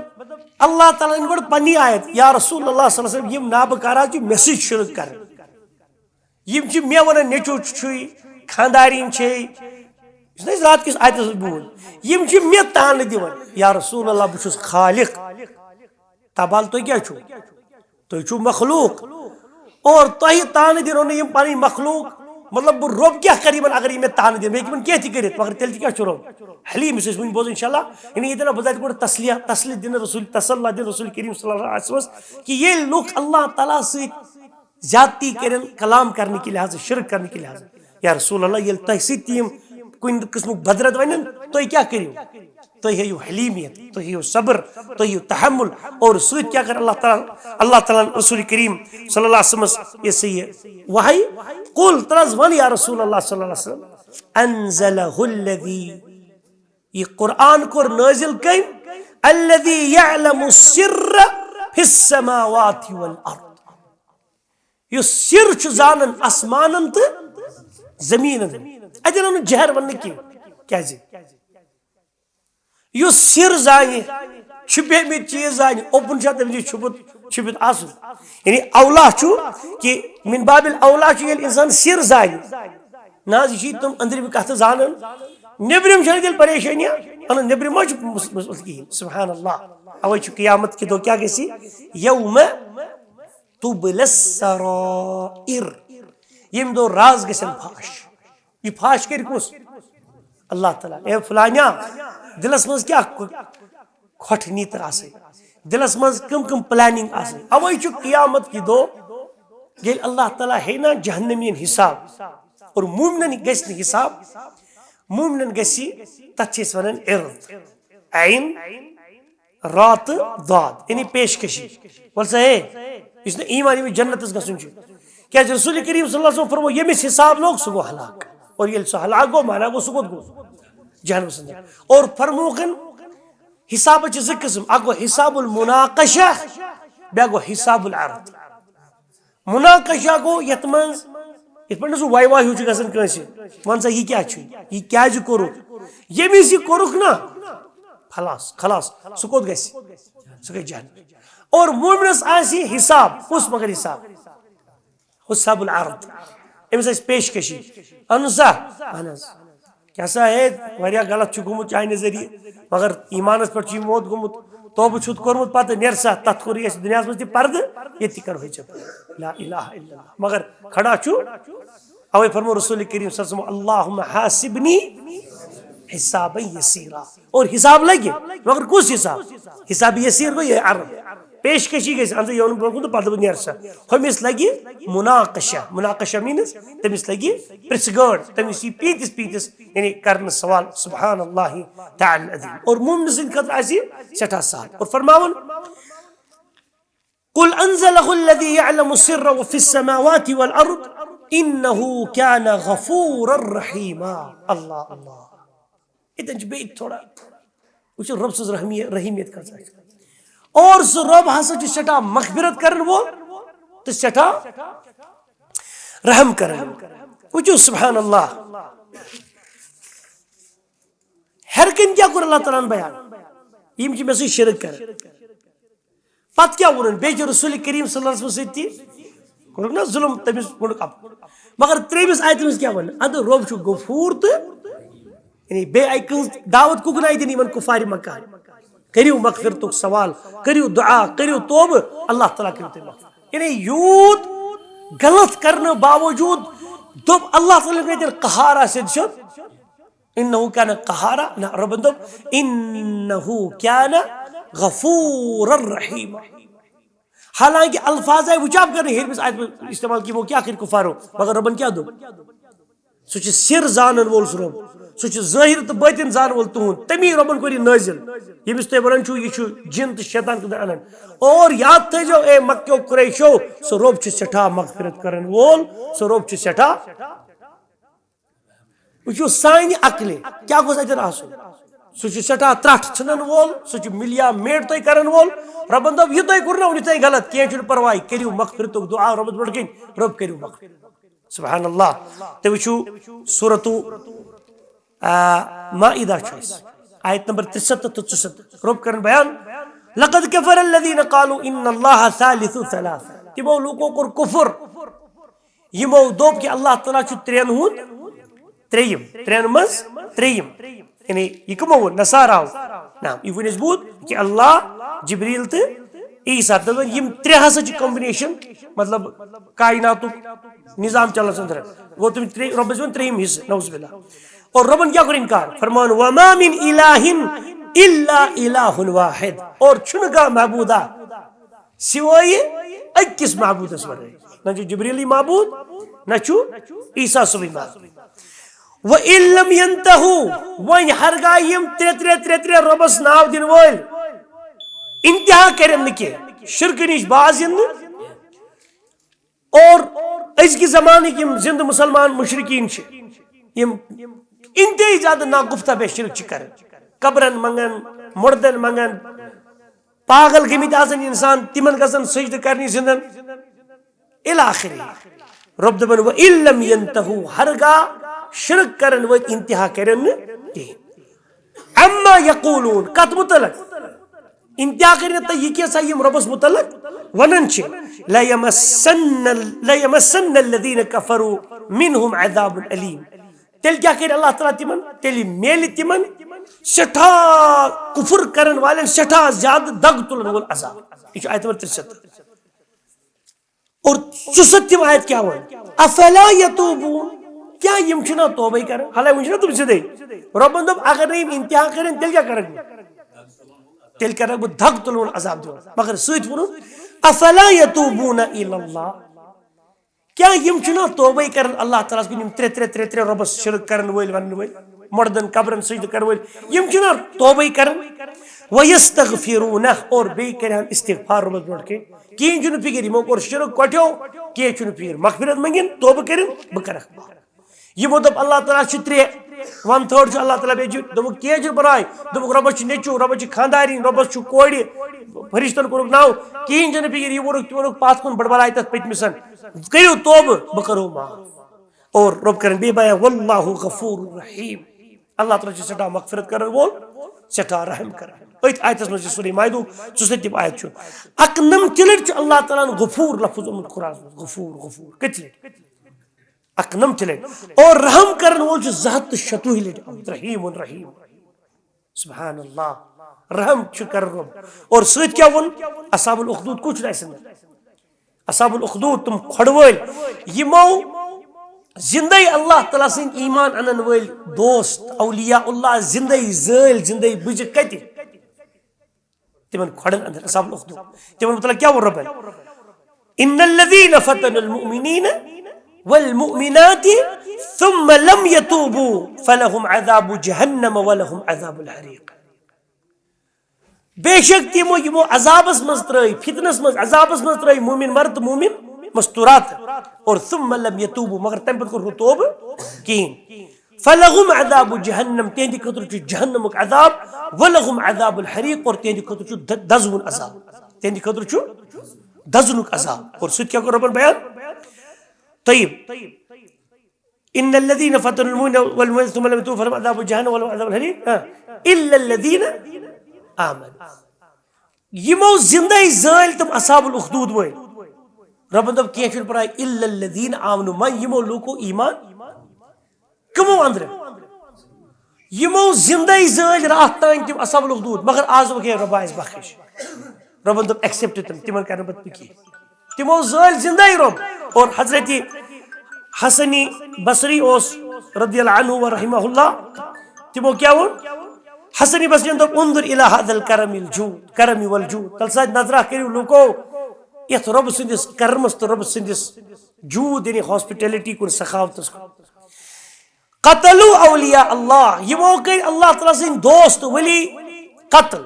اللہ تعالیٰ ہن گۄڈٕ پننی آیت، یا رسول اللہ صلی اللہ علیہ وسلم، یِم نابکار حظ چھِ مےٚ سۭتۍ شرک کران۔ یِم چھِ مےٚ ونان، نیٚچو چھُے، خاندارِنۍ چھے، یُس نہٕ أسۍ راتھ کِس آیتس منٛز بوٗز، یِم چھِ مےٚ تانہٕ دِوان، یا رسول اللہ، بہٕ چھُس خالق۔ تبال تُہۍ کیٛاہ چھِو؟ تُہۍ چھِو مخلوق۔ اور تۄہہِ تانہٕ دِنو نہٕ یِم پنٕنۍ مخلوق، مطلب، بہٕ رۄب کیٛاہ کرٕ یِمن اگر یِم مےٚ تانہٕ دِن؟ مےٚ ہیٚکہِ یِمن کینٛہہ تہِ کٔرِتھ، مگر تیٚلہِ تہِ کیٛاہ چھُ رۄب؟ حلیم، یُس أسۍ وُنہِ بوزو انشاءاللہ۔ یعنی ییٚتٮ۪ن بہٕ زَتہِ گۄڈٕ تسلیہ، تسلی دِنہٕ رسول، تسلیٰ دِنہٕ رسول کریم صلی اللہ علیہ وسلمس، کہِ ییٚلہِ لُکھ اللہ تعالیٰ سۭتۍ زیادتی کرن کلام کرنے کے لحاظ، شرک کرنے کے لحاظ۔ یا رسول اللہ، ییٚلہِ تۄہہِ سۭتۍ تہِ یِم کُنہِ قٕسمُک بدرد ونن، تُہۍ کیٛاہ کٔرِو؟ تُہۍ ہیٚیِو حلیمیت، تُہۍ ہیٚیِو صبر، تُہۍ ہیٚیِو تحمل۔ اور سۭتۍ کیٛاہ کر اللہ تعالیٰ، اللہ تعالیٰ ہن رسول کریم صلی اللہ علیہ وسلمس یہِ سا یہِ وحی؟ قل، تَلہٕ حظ وَن یا رسول اللہ صلی اللہ علیہ وسلم، انزلہ الذی، یہِ قرآن کوٚر نٲزِل کٔمۍ؟ الذی یعلم السر فی السماوات والارض۔ یُس سر چھُ زانان آسمانن تہٕ زمیٖنن ہُنٛد۔ اتٮ۪ن آو نہٕ جہر وننہٕ کینٛہہ۔ کیازِ؟ یُس سر زانہِ، چھُپیمٕتۍ چیٖز زانہِ، اوپُن چھا تٔمِس نِش چھُپُت، چھُپِتھ آسُن؟ یعنی اولا چھُ کہِ من باب الاولا چھُ ییٚلہِ انسان سر زانہِ۔ نہ حظ، یہِ چھِ تِم أنٛدرِمہِ کتھٕ زانان۔ نیٚبرِم چھنہٕ تیٚلہِ پریشٲنی، اَنہٕ نیٚبرِم ما چھُ مس-، مس-، مس-، کِہیٖنۍ۔ سبحان اللہ۔ اوے چھُ قیامت کہِ دۄہ کیٛاہ گژھِ؟ یوم تبل السرائر۔ ییٚمہِ دۄہ راز گژھن فاش۔ یہِ فاش کرِ کُس؟ اللہ تعالیٰ۔ اے فلانیا، دلس منٛز کیٛاہ کُ-، کھۄٹھ نیتر آسٕنۍ؟ دلس منٛز کم کم planning آسٕنۍ؟ اوے چھُ قیامت کہِ دۄہ ییٚلہِ اللہ تعالیٰ ہیٚیہِ نا جہنمین حساب اور مومنن گژھِ نہٕ حساب، مومنن گژھِ، تتھ چھِ أسۍ ونان عرض، عین، را تہٕ ضاد، یعنی پیشکشی۔ وَل سا ہے، یُس نہٕ ایمان ییٚمِس جنتس گژھُن چھُ۔ کیازِ رسول کریم صلی اللہ علیہ وسلم فرمو، ییٚمِس حساب لوٚگ، سُہ گوٚو ہلاک۔ اور ییٚلہِ سُہ ہلاک گوٚو، معنی گوٚو، سُہ کوٚت گوٚو؟ جہنمس اندر۔ اور فرموکھن، حسابس چھِ زٕ قٕسم، اکھ گوٚو حساب المناقشہ، بیٛاکھ گوٚو حساب العرض۔ مناقشہ گوٚو یتھ منٛز، یتھ پٲٹھۍ نہٕ سُہ واے واے ہیوٗ چھُ گژھان کٲنٛسہِ، وَن سا، یہِ کیٛاہ چھُ؟ یہِ کیٛازِ کوٚرُکھ؟ ییٚمِس یہِ کوٚرُکھ نا، خلاص، خلاص، سُہ کوٚت گژھِ؟ سُہ گژھِ جہنم۔ اور مومنس آسہِ حساب، کُس مگر حساب؟ حساب العرض۔ أمِس آسہِ پیشکشی۔ اہن سا، اہن حظ۔ کیٛاہ سا ہے، واریاہ غلط چھُ گوٚمُت چانہِ ذٔریعہٕ، مگر ایمانس پٮ۪ٹھ چھُ یہِ موت گوٚمُت، توبہٕ چھُتھ کوٚرمُت، پتہٕ نیر سا، تتھ کوٚرُے اَسہِ دُنیاہس منٛز تہِ پردٕ، ییٚتہِ تہِ کرو أسۍ ژےٚ پردٕ۔ لا الہ الا اللہ۔ مگر کھڑا چھُ، اوے فرمو رسول کریم صلی اللہ علیہ وسلم، اللہم حاسبنی حسابا یسیرا۔ اور حساب لگہِ، مگر کُس حساب؟ حساب یسیر گوٚو یہِ عرض۔ پیشکشی گژھِ، اَنسا یِوان برونٛہہ کُن تہٕ پتہٕ دَپُن، نیر سا۔ ہُمِس لگہِ مناقشہ۔ مناقشہ means تٔمِس لگہِ پرژھ گٲر، تٔمِس یی پیٖنتِس پیٖنتِس، یعنی کرنہٕ سوال۔ سبحان اللہ تعالی العظیم۔ اور مومنہٕ سٕنٛدِ خٲطرٕ آسہِ یہِ سٮ۪ٹھاہ سہل۔ اور فرماوُن، قل انزله الذي يعلم السر في السماوات والارض انه كان غفورا رحيما۔ اللہ، اللہ۔ اتٮ۪ن چھِ بیٚیہِ تھوڑا وٕچھِو رۄب سٕنٛز رحمی-، رحیمیت کۭژاہ چھِ۔ اور سُہ رۄب ہسا چھُ سٮ۪ٹھاہ مغفرت کرن وول تہٕ سٮ۪ٹھاہ رحم کرن وول۔ وٕچھِو سبحان اللہ۔ ہیٚرِ کَنہِ کیٛاہ کوٚر اللہ تعالیٰ ہن بیان؟ یِم چھِ مےٚ سۭتۍ شرک کران۔ پتہٕ کیٛاہ ووٚنُن؟ بیٚیہِ چھُ رسول کریم صلی اللہ علیہ وسلم سۭتۍ تہِ کوٚرُکھ نا ظلم، تٔمِس کوٚڑُکھ اَپ۔ مگر ترٛیٚیمِس آیتہِ منٛز کیٛاہ وَنہٕ؟ اَدٕ رۄب چھُ غفوٗر تہٕ یعنی بیٚیہِ آیہِ کٕہٕنٛز دعوت کُکُن آیہِ دِنہٕ یِمن کُفارِ مکہ؟ کٔرِو مغفرتُک سوال، کٔرِو دعا، کٔرِو توبہٕ، اللہ تعالیٰ کٔرِو تۄہہِ مغفرت۔ یعنی یوٗت غلط کرنہٕ باوجوٗد دوٚپ اللہ تعالیٰ ہن تیٚلہِ قہارا سیوٚد سیوٚد، "انہ کان قہارا"، نہ، رۄبن دوٚپ، "انہ کان غفور رحیم"۔ حالانکہ الفاظ آیہِ وٕچھان کرنہٕ ہیٚرمِس آیتہِ منٛز استعمال، کہِ یِمو کیٛاہ کٔرۍ کُفارو، مگر رۄبن کیٛاہ دوٚپ؟ سُہ چھُ سِر زانن وول سُہ رۄب، سُہ چھُ ظٲہِر تہٕ بٲطِن زانن وول تُہُنٛد، تَمی رۄبن کوٚر یہِ نٲزِل، ییٚمِس تُہۍ وَنان چھِو یہِ چھُ جِن تہٕ شیطان کِتھ اَنان۔ اور یاد تھٲیزیو اے مکیو قریشو، سُہ رۄب چھُ سٮ۪ٹھاہ مغفرت کرن وول، سُہ رۄب چھُ سٮ۪ٹھاہ، وٕچھِو سانہِ عقلہِ کیٛاہ گوٚژھ اَتٮ۪ن آسُن۔ سُہ چھُ سٮ۪ٹھاہ ترٛٹھ ژھٕنن وول، سُہ چھُ مِلیا میٹ تۄہہِ کرن وول۔ رۄبن دوٚپ، "یہِ تۄہہِ کوٚر نہ وٕنیُک تام غلط، کینٛہہ چھُنہٕ پرواے، کٔرِو مغفرتُک دُعا رۄبس برونٛٹھ کَنہِ، رۄب کٔرِو مغفرت۔" سبحان اللہ۔ تُہۍ وٕچھِو سورتُ، آ، مائدہ چھُ اَسہِ، آیت نمبر ترٛےٚ ہَتھ تہٕ ژُسَتتھ۔ رۄب کرن بیان، "لقد كفر الذين قالوا ان الله ثالث ثلاثة"۔ تِمو لوٗکو کوٚر کُفر، یِمو دوٚپ کہِ اللہ تعالیٰ چھُ ترٛٮ۪ن ہُنٛد ترٛیٚیِم، ترٛٮ۪ن منٛز ترٛیٚیِم۔ یعنی یہِ کٕمو ووٚن؟ نصاراہو۔ نہ، یہِ ووٚن اَسہِ بوٗز کہِ اللہ، جبریل تہٕ عیسیٰ۔ دَپان یِم ترٛےٚ ہسا چھِ combination، مطلب کائناتُک نظام چلنس اندر۔ گوٚو تِم ترٛےٚ، رۄبَس ووٚن ترٛیٚیِم حصہٕ، نعوذ باللہ۔ اور رۄبن کیٛاہ کوٚر انکار؟ فرمان، "وما من الہ الا الہ واحد"۔ اور چھُنہٕ کانٛہہ معبوٗدا سوائے أکِس معبوٗدس ورٲے۔ نہ چھُ جبریلٕے معبوٗد، نہ چھُ عیسیٰ صٲبٕے معبوٗد۔ وَإِن لَّمْ يَنْتَهُوا، وۄنۍ ہرگاہ یِم ترٛےٚ ترٛےٚ ترٛےٚ ترٛےٚ رۄبس ناو دِنہٕ وٲلۍ انتہا کرن نہٕ کینٛہہ، شرکہٕ نِش باز یِن نہٕ، اور أزکہِ زمانٕکۍ یِم زِندٕ مُسلمان مُشرِکیٖن چھِ، یِم انتہٲیی زیادٕ ناگُفتہ بے شرک چھِ کران، قبرن منٛگان، مُردن منٛگان، پاگل گٔمٕتۍ آسان انسان، تِمن گژھن سجدٕ کرنہِ زِندن، الی آخری۔ رۄب دپان، "وَإِن لَّمْ يَنْتَهُوا"، ہرگاہ شرک کرن وٲلۍ انتہا کرن نہٕ کِہیٖنۍ۔ "عَمَّا يَقُولُونَ"، کتھ متعلق؟ انتہا کٔرِتھ تہٕ یہِ کیٛاہ سا یِم رۄبَس مُتعلق وَنان چھِ، "لَيَمَسَّنَّ، لَيَمَسَّنَّ الَّذِينَ كَفَرُوا مِنْهُمْ عَذَابٌ أَلِيمٌ"۔ تیٚلہِ کیٛاہ کَرِ اللہ تعالیٰ تِمَن؟ تیٚلہِ میلہِ تِمَن سٮ۪ٹھاہ کُفُر کَرَن والٮ۪ن سٮ۪ٹھاہ زیادٕ دَگ تُلَن وول عذاب۔ یہِ چھُ آیت نمبر ترٛےٚ ہَتھ۔ اور ژُسَتتھِم آیت کیٛاہ وَنہِ؟ "أَفَلَا يَتُوبُونَ"، کیٛاہ یِم چھِنہ توبَے کَران؟ حالانکہ وٕنہِ چھِنہ تِم زِندَے۔ رۄبَن دوٚپ، اگر نہٕ یِم انتہا کَرن، تیٚلہِ کیٛاہ کَرَکھ بہٕ؟ تیٚلہِ کَرَکھ بہٕ دَگ تُلہٕ وول عذاب دِوان۔ مگر سۭتۍ ووٚنُن، "أَفَلَا يَتُوبُونَ إِلَى اللَّهِ"۔ کیٛاہ یِم چھِنہ توبَے کَران اللہ تعالیٰ ہَس کُن، یِم ترٛےٚ ترٛےٚ ترٛےٚ ترٛےٚ رۄبَس شِرک کَرَن وٲلۍ وَنَن وٲلۍ، مُردَن قبرَن سجدٕ کَرَن وٲلۍ، یِم چھِنہ توبَے کَران؟ "وَيَسْتَغْفِرُونَهُ"، اور بیٚیہِ کَرِ ہَن استغفار رۄبَس برونٛٹھ کَنہِ۔ کِہیٖنۍ چھُنہٕ فِکِر، یِمو کوٚر شِرک کۄٹھیو، کینٛہہ چھُنہٕ فِکِر، مغفرت منٛگِن، توبہٕ کٔرِن، بہٕ کَرَکھ معاف۔ یِمو دوٚپ، "اللہ تعالیٰ چھِ ترٛےٚ"، one third چھُ اللہ تعالیٰ، بیٚیہِ چھُ، دوٚپُکھ، "کینٛہہ چھُنہٕ پَرواے"، دوٚپُکھ، "رۄبَس چھُ نیٚچوٗ، رۄبَس چھُ خانٛدارِنۍ، رۄبَس چھُ کورِ، فرشتَن کوٚرُکھ ناو"، کِہیٖنۍ چھُنہٕ فِکِر، یہِ ووٚنُکھ، تہِ ووٚنُکھ پَتھ کُن بٔڑبَلاے تَتھ پٔتمِس۔ کٔرِو توبہٕ، بہٕ کَرو معاف۔ اور رۄب کَرَن بیٚیہِ بیان، "وَاللَّهُ غَفُورٌ رَحِیٖم"، اللہ تعالیٰ چھُ سٮ۪ٹھاہ مغفرت کَرَن وول، سٮ۪ٹھاہ رحم کَرَن۔ أتھۍ آیتَس منٛز چھِ سورہ مائدہُک ژُسَتتھِم آیت چھُ۔ اَکنَمتھِ لَٹہِ چھُ اللہ تعالیٰ ہَن غفوٗر لفظ اوٚنمُت قرآنَس منٛز، غفوٗر، غفوٗر۔ کٔژِ لَٹہِ؟ اَکنَمتھِ لَٹہِ۔ اور رحم کَرَن وول چھُ زٕ ہَتھ تہٕ شَتوُہ لَٹہِ آمُت، رحیٖمٌ رحیٖم۔ سبحان اللہ، رحم چھُ کَرَن رۄب۔ اور سۭتۍ کیٛاہ ووٚن؟ اصحاب الاخدود کُس چھُ اَسہِ اندر؟ اصحاب الاخدود، تِم کھۄڈٕ وٲلۍ، یِمو زِندَے اللہ تعالیٰ سٕنٛدۍ ایمان اَنَن وٲلۍ دوست، اولیاء اللہ زِندَے زٲلۍ، زِندَے بٕجہِ کَتہِ؟ تِمَن کھۄڈَن اندر، اصحاب الاخدود۔ تِمَن مُتعلق کیٛاہ ووٚن رۄبَن؟ "إِنَّ الَّذِينَ فَتَنُوا الْمُؤْمِنِينَ وَالْمُؤْمِنَاتِ ثُمَّ لَمْ يَتُوبُوا فَلَهُمْ عَذَابُ جَهَنَّمَ وَلَهُمْ عَذَابُ الْحَرِيقِ"۔ بے شک تِمو یِمو عذابس منٛز ترٲے، فتنس منٛز، عذابس منٛز ترٲے مومن مرد تہٕ مومن مستورات۔ اور ثم لم يتوبوا، مگر تمہِ پتہٕ کوٚر نہٕ توبہٕ کِہیٖنۍ۔ فلہم عذاب جہنم، تِہنٛدِ خٲطرٕ چھُ جہنمُک عذاب، ولہم عذاب الحریق، اور تِہنٛدِ خٲطرٕ چھُ د-، دزوُن عذاب، تِہنٛدِ خٲطرٕ چھُ دزنُک عذاب۔ اور سُہ تہِ کیٛاہ کوٚر رۄبن بیان؟ طیب۔ ان الذين فتنوا المؤمنين والمؤمنات ثم لم يتوبوا فلهم عذاب جهنم ولهم عذاب الحريق، ہاں، الا الذين آمنوا۔ یِمو زندے زٲلۍ تِم اصحاب الاخدود وٲلۍ۔ رۄبن دوٚپ، کینٛہہ چھُنہٕ پرواے، الا الذين آمنوا، وۄنۍ یِمو لوٗکو ایمان۔ کٕمو اندرٕ؟ یِمو زندے زٲلۍ راتھ تام تِم اصحاب الاخدود، مگر آز وۄنۍ گٔے رۄبا اَسہِ بخش۔ رۄبن دوٚپ، ایکسپٹ تِم، تِمن کرن پتہٕ بہٕ کینٛہہ۔ تِمو زٲلۍ زندے رۄب۔ اور حضرت حسن بصری اوس رضی اللہ عنہ و رحمہ اللہ، تِمو کیٛاہ ووٚن؟ حسن بصری دوٚپ، انظر الی هذا الکرم الجود، کرم والجود۔ تل سا نظرہ کٔرِو لوٗکو یتھ رۄب سٕنٛدِس کرمس تہٕ رۄب سٕنٛدِس جود، یعنی ہاسپٹیلٹی کُن، سخاوتس کُن۔ قتلوا اولیاء اللہ، یِمو کٔرۍ اللہ تعالیٰ سٕنٛدۍ دوست ولی قتل،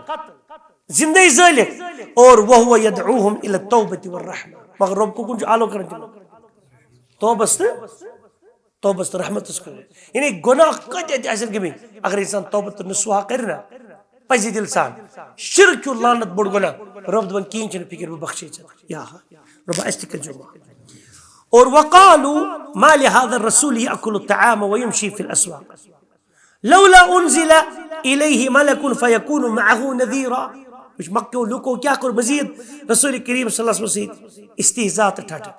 زندے زٲلِکھ۔ اور وهو يدعوهم الى التوبة والرحمة، مگر رۄب کُکُن چھُ آلو کران تِمن؟ توبس تہٕ، توبس تہٕ رحمتس کُن۔ یعنی گۄناہ کۭتیاہ تہِ آسن گٔمٕتۍ، اگر انسان توبہ تہٕ نصوحہ کرِ نا، پزِ دِل سان۔ شرک ہیوٗ لعنت بوٚڑ گۄناہ۔ رۄب دپان، کِہیٖنۍ چھُنہٕ فِکر، بہٕ بخشے ژےٚ۔ یا ہا، رۄبا، اَسہِ تہِ کٔرۍزیو معاف۔ اور وقالوا ما لهذا الرسول يأكل الطعام ويمشي في الأسواق لولا أنزل إليه ملك فيكون معه نذيرا۔ وٕچھ، مکہٕ کیو لوٗکو کیٛاہ کوٚر مزید رسول کریم صلی اللہ علیہ وسلم سۭتۍ استہزاء تہٕ ٹھٹھٕ۔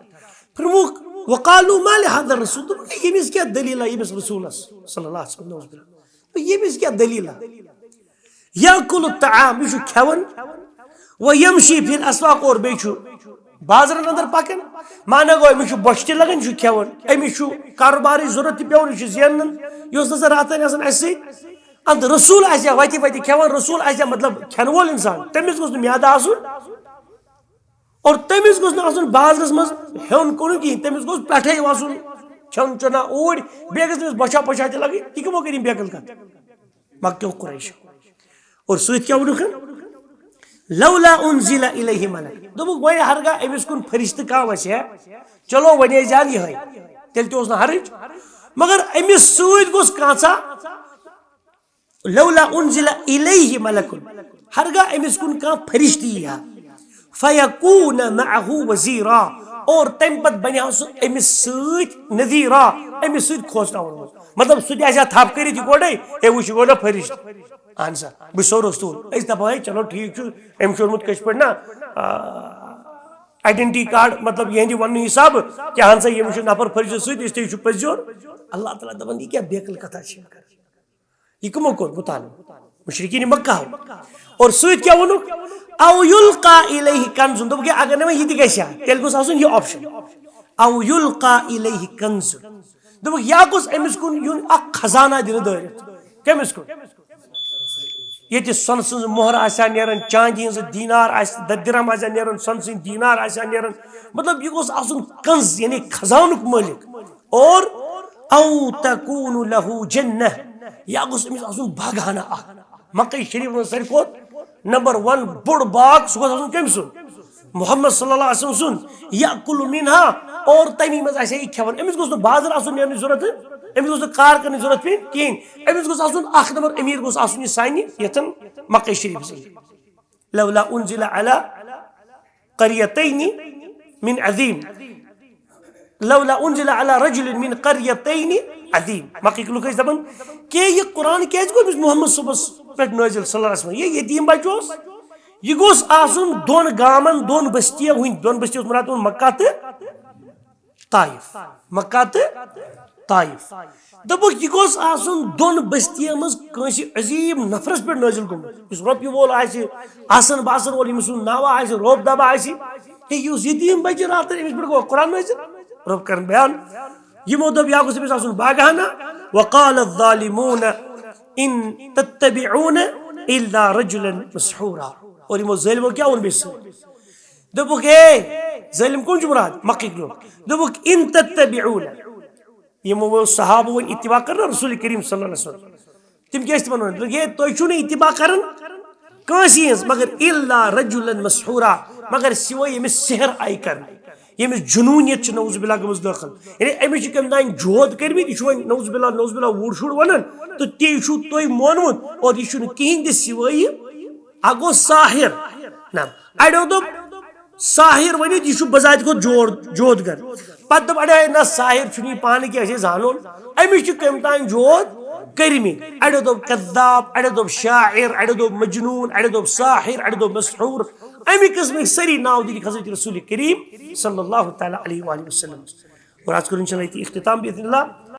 فرمووُکھ، وقالوا ما لهذا الرسول، دوٚپُکھ، ہے، ییٚمِس کیٛاہ دٔلیٖلہ، ییٚمِس رسوٗلس صلی اللہ علیہ وسلم؟ ییٚمِس کیٛاہ دٔلیٖلہ؟ یاکل الطعام، یہِ چھُ کھٮ۪وان، و یمشی فی الاسواق، اور بیٚیہِ چھُ بازرن اندر پکان۔ معنی گوٚو، أمِس چھُ بۄچھِ تہِ لگان، یہِ چھُ کھٮ۪وان، أمِس چھُ کاروبارٕچ ضروٗرت تہِ پٮ۪وان، یہِ چھُ زینان، یہِ اوس نہٕ آسان راتھ تام آسان اَسہِ سۭتۍ۔ اَنت رسول آسہِ ہا وتہِ وتہِ کھٮ۪وان، رسول آسہِ ہا مطلب کھٮ۪نہٕ وول انسان، تٔمِس گوٚژھ نہٕ میادٕ آسُن۔ اور تٔمِس گوٚژھ نہٕ آسُن بازرس منٛز ہیوٚن کُنُن کِہیٖنۍ، تٔمِس گوٚژھ پٮ۪ٹھَے وَسُن کھیوٚن چوٚنا اوٗرۍ، بیٚیہِ گٔژھ تٔمِس بۄچھا پۄچھا تہِ لَگٕنۍ۔ یہِ کِمو کٔر یِم بیقٕل کَتھ؟ مکہٕ کیو قریشو۔ اور سۭتۍ کیٛاہ ووٚنُکھ؟ لولا انزل الیہ ملک۔ دوٚپُکھ، وۄنۍ ہرگاہ أمِس کُن فرشتہٕ کانٛہہ وَسہِ ہے، چلو وۄنۍ ٲسۍ زیادٕ یِہوٚے، تیٚلہِ تہِ اوس نہٕ حرج۔ مگر أمِس سۭتۍ گوٚژھ کانٛژھا لولا انزل الیہ ملک، ہرگاہ أمِس کُن کانٛہہ فرشتہٕ یی ہا، فیکون معہ وزیرا، اور تَمہِ پتہٕ بنہِ ہا سُہ أمِس سۭتۍ نذیرا، أمِس سۭتۍ کھوژناوُن وول۔ مطلب، سُہ تہِ آسہِ ہا تھپھ کٔرِتھ یِکوَٹے، ہے، وٕچھ، یہِ گوٚو نا فرشتہٕ۔ اہن سا، بہٕ چھُسو رسول۔ أسۍ دَپو، ہے، چلو، ٹھیٖک چھُ، أمِس چھُ اوٚنمُت کٲشِر پٲٹھۍ نا، آ، آیڈنٹی کارڈ، مطلب، یِہنٛدِ وننہٕ حسابہٕ، کہِ اہن سا، ییٚمِس چھُ نفر فرشتہٕ سۭتۍ، اس لیے چھُ پٔزۍ یور۔ اللہ تعالیٰ دَپان، یہِ کیٛاہ بیقٕل کتھا چھِ یِم کران؟ یہِ کٕمو کوٚر مطالبہٕ؟ مشرکین مکہ۔ اور سۭتۍ کیٛاہ ووٚنُکھ؟ او یلقی الیہ کنز۔ دوٚپُکھ، ہے، اگر نہٕ وۄنۍ یہِ تہِ گژھِ ہا، تیٚلہِ گوٚژھ آسُن یہِ آپشن۔ او یلقی الیہ کنز۔ دوٚپُکھ، یا گوٚژھ أمِس کُن یُن اکھ خزانہ دِنہٕ دٲرِتھ۔ کٔمِس کُن؟ ییٚتہِ سۄنہٕ سٕنٛز مۄہر آسہِ ہا نیران، چاندی ہٕنٛز دینار آسہِ، د-، درہم آسہِ ہا نیران، سۄنہٕ سٕنٛدۍ دینار آسہِ ہا نیران۔ مطلب، یہِ گوٚژھ آسُن کنز، یعنی خزانُک مٲلِک۔ اور او تکون لہ جنہ، یا گوٚژھ أمِس آسُن باغہانہ اکھ۔ مکہ شریف منٛز ساروی کھۄتہٕ نمبر ون بوٚڑ باغ، سُہ گوٚژھ آسُن کٔمۍ سُنٛد؟ محمد صلی اللہ علیہ وسلم سُنٛد۔ یاکل منہا، اور تمی منٛز آسہِ ہا یہِ کھٮ۪وان۔ أمِس گوٚژھ نہٕ بازر آسُن نیرنٕچ ضروٗرت، أمِس گوٚژھ نہٕ کار کرنٕچ ضروٗرت پیٚنۍ کِہیٖنۍ۔ أمِس گوٚژھ آسُن اکھ نمبر امیر گوٚژھ آسُن یہِ سانہِ یتھن مکہ شریفس منٛز۔ لولا انزل علی قریتین من عظیم۔ لولا انزل علی رجل من قریتین عظیم۔ مکٕکۍ لُکھ ٲسۍ دپان، کہِ یہِ قرآن کیازِ گوٚو أمِس محمد صٲبس پٮ۪ٹھ نٲزِل صلی اللہ علیہ وسلم؟ یہِ یتیٖم بچہٕ اوس، یہِ گوٚژھ آسُن دۄن گامن، دۄن بستین ہٕنٛدۍ، دۄن بستین اوس مراد تِمن مکہ تہٕ طائف۔ مکہ تہٕ طائف۔ دوٚپُکھ، یہِ گوٚژھ آسُن دۄن بستین منٛز کٲنٛسہِ عظیٖم نفرس پٮ۪ٹھ نٲزِل گوٚمُت، یُس رۄپیہِ وول آسہِ، آسن باسن وول، ییٚمِس سُنٛد ناو آسہِ، رۄب دبا آسہِ۔ ہے، یہِ اوس یتیٖم بچہِ راتھ، أمِس پٮ۪ٹھ گوٚو قرآن نٲزِل۔ رۄب کرن بیان۔ یِمو دوٚپ، یا گوٚژھ أمِس آسُن باغہانہ۔ وقال الظالمون ان تتبعون الا رجلا مسحورا۔ اور یِمو ظٲلمو کیٛاہ ووٚن بیٚیہِ سۭتۍ؟ دوٚپُکھ، اے، ظٲلم کون چھُ مراد؟ مکٕکۍ لوٗکھ۔ دوٚپُکھ، ان تتبعون۔ یِمو ووٚن صحابہٕ وۄنۍ اتباع کرنا رسول کریم صلی اللہ علیہ وسلم۔ تِم کیٛاہ ٲسۍ تِمن ونان؟ دوٚپُکھ، ہے، تُہۍ چھِو نہٕ اتباع کران کٲنٛسہِ ہٕنٛز، مگر الا رجلا مسحورا، مگر سوائے ییٚمِس سحر آیہِ کرنہٕ، ییٚمِس جنوٗنیت چھِ نعوذ باللہ گٔمٕژ دٲخل۔ یعنی أمِس چھِ کٔمۍ تام جود کٔرمٕتۍ، یہِ چھُ وۄنۍ نعوذ باللہ، نعوذ باللہ وُڑ شُڑ ونان، تہٕ تی چھُو تُہۍ مونمُت، اور یہِ چھُنہٕ کِہیٖنۍ تہِ سوائے اکھ گوٚو ساحر۔ نہ، اڑیو دوٚپ ساحر ؤنِتھ، یہِ چھُ بذات خود جوڑ، جود گر۔ پتہٕ دوٚپ اڑیو، ہے نہ، ساحر چھُنہٕ یہِ پانہٕ کینٛہہ، أسۍ ہے زانون۔ أمِس چھِ کٔمۍ تام جود کٔرمٕتۍ۔ اڑیو دوٚپ کذاب، اڑیو دوٚپ شاعر، اڑیو دوٚپ مجنون، اڑیو دوٚپ ساحر، اڑیو دوٚپ مسحور۔ اَمہِ قٕسمٕکۍ سٲری ناو دِتِکھ حضرت رسول کریم صلی اللہ تعالیٰ علیہ وآلہ وسلم۔ اور آز کٔرِو انشاءاللہ ییٚتی اختتام باذن اللہ۔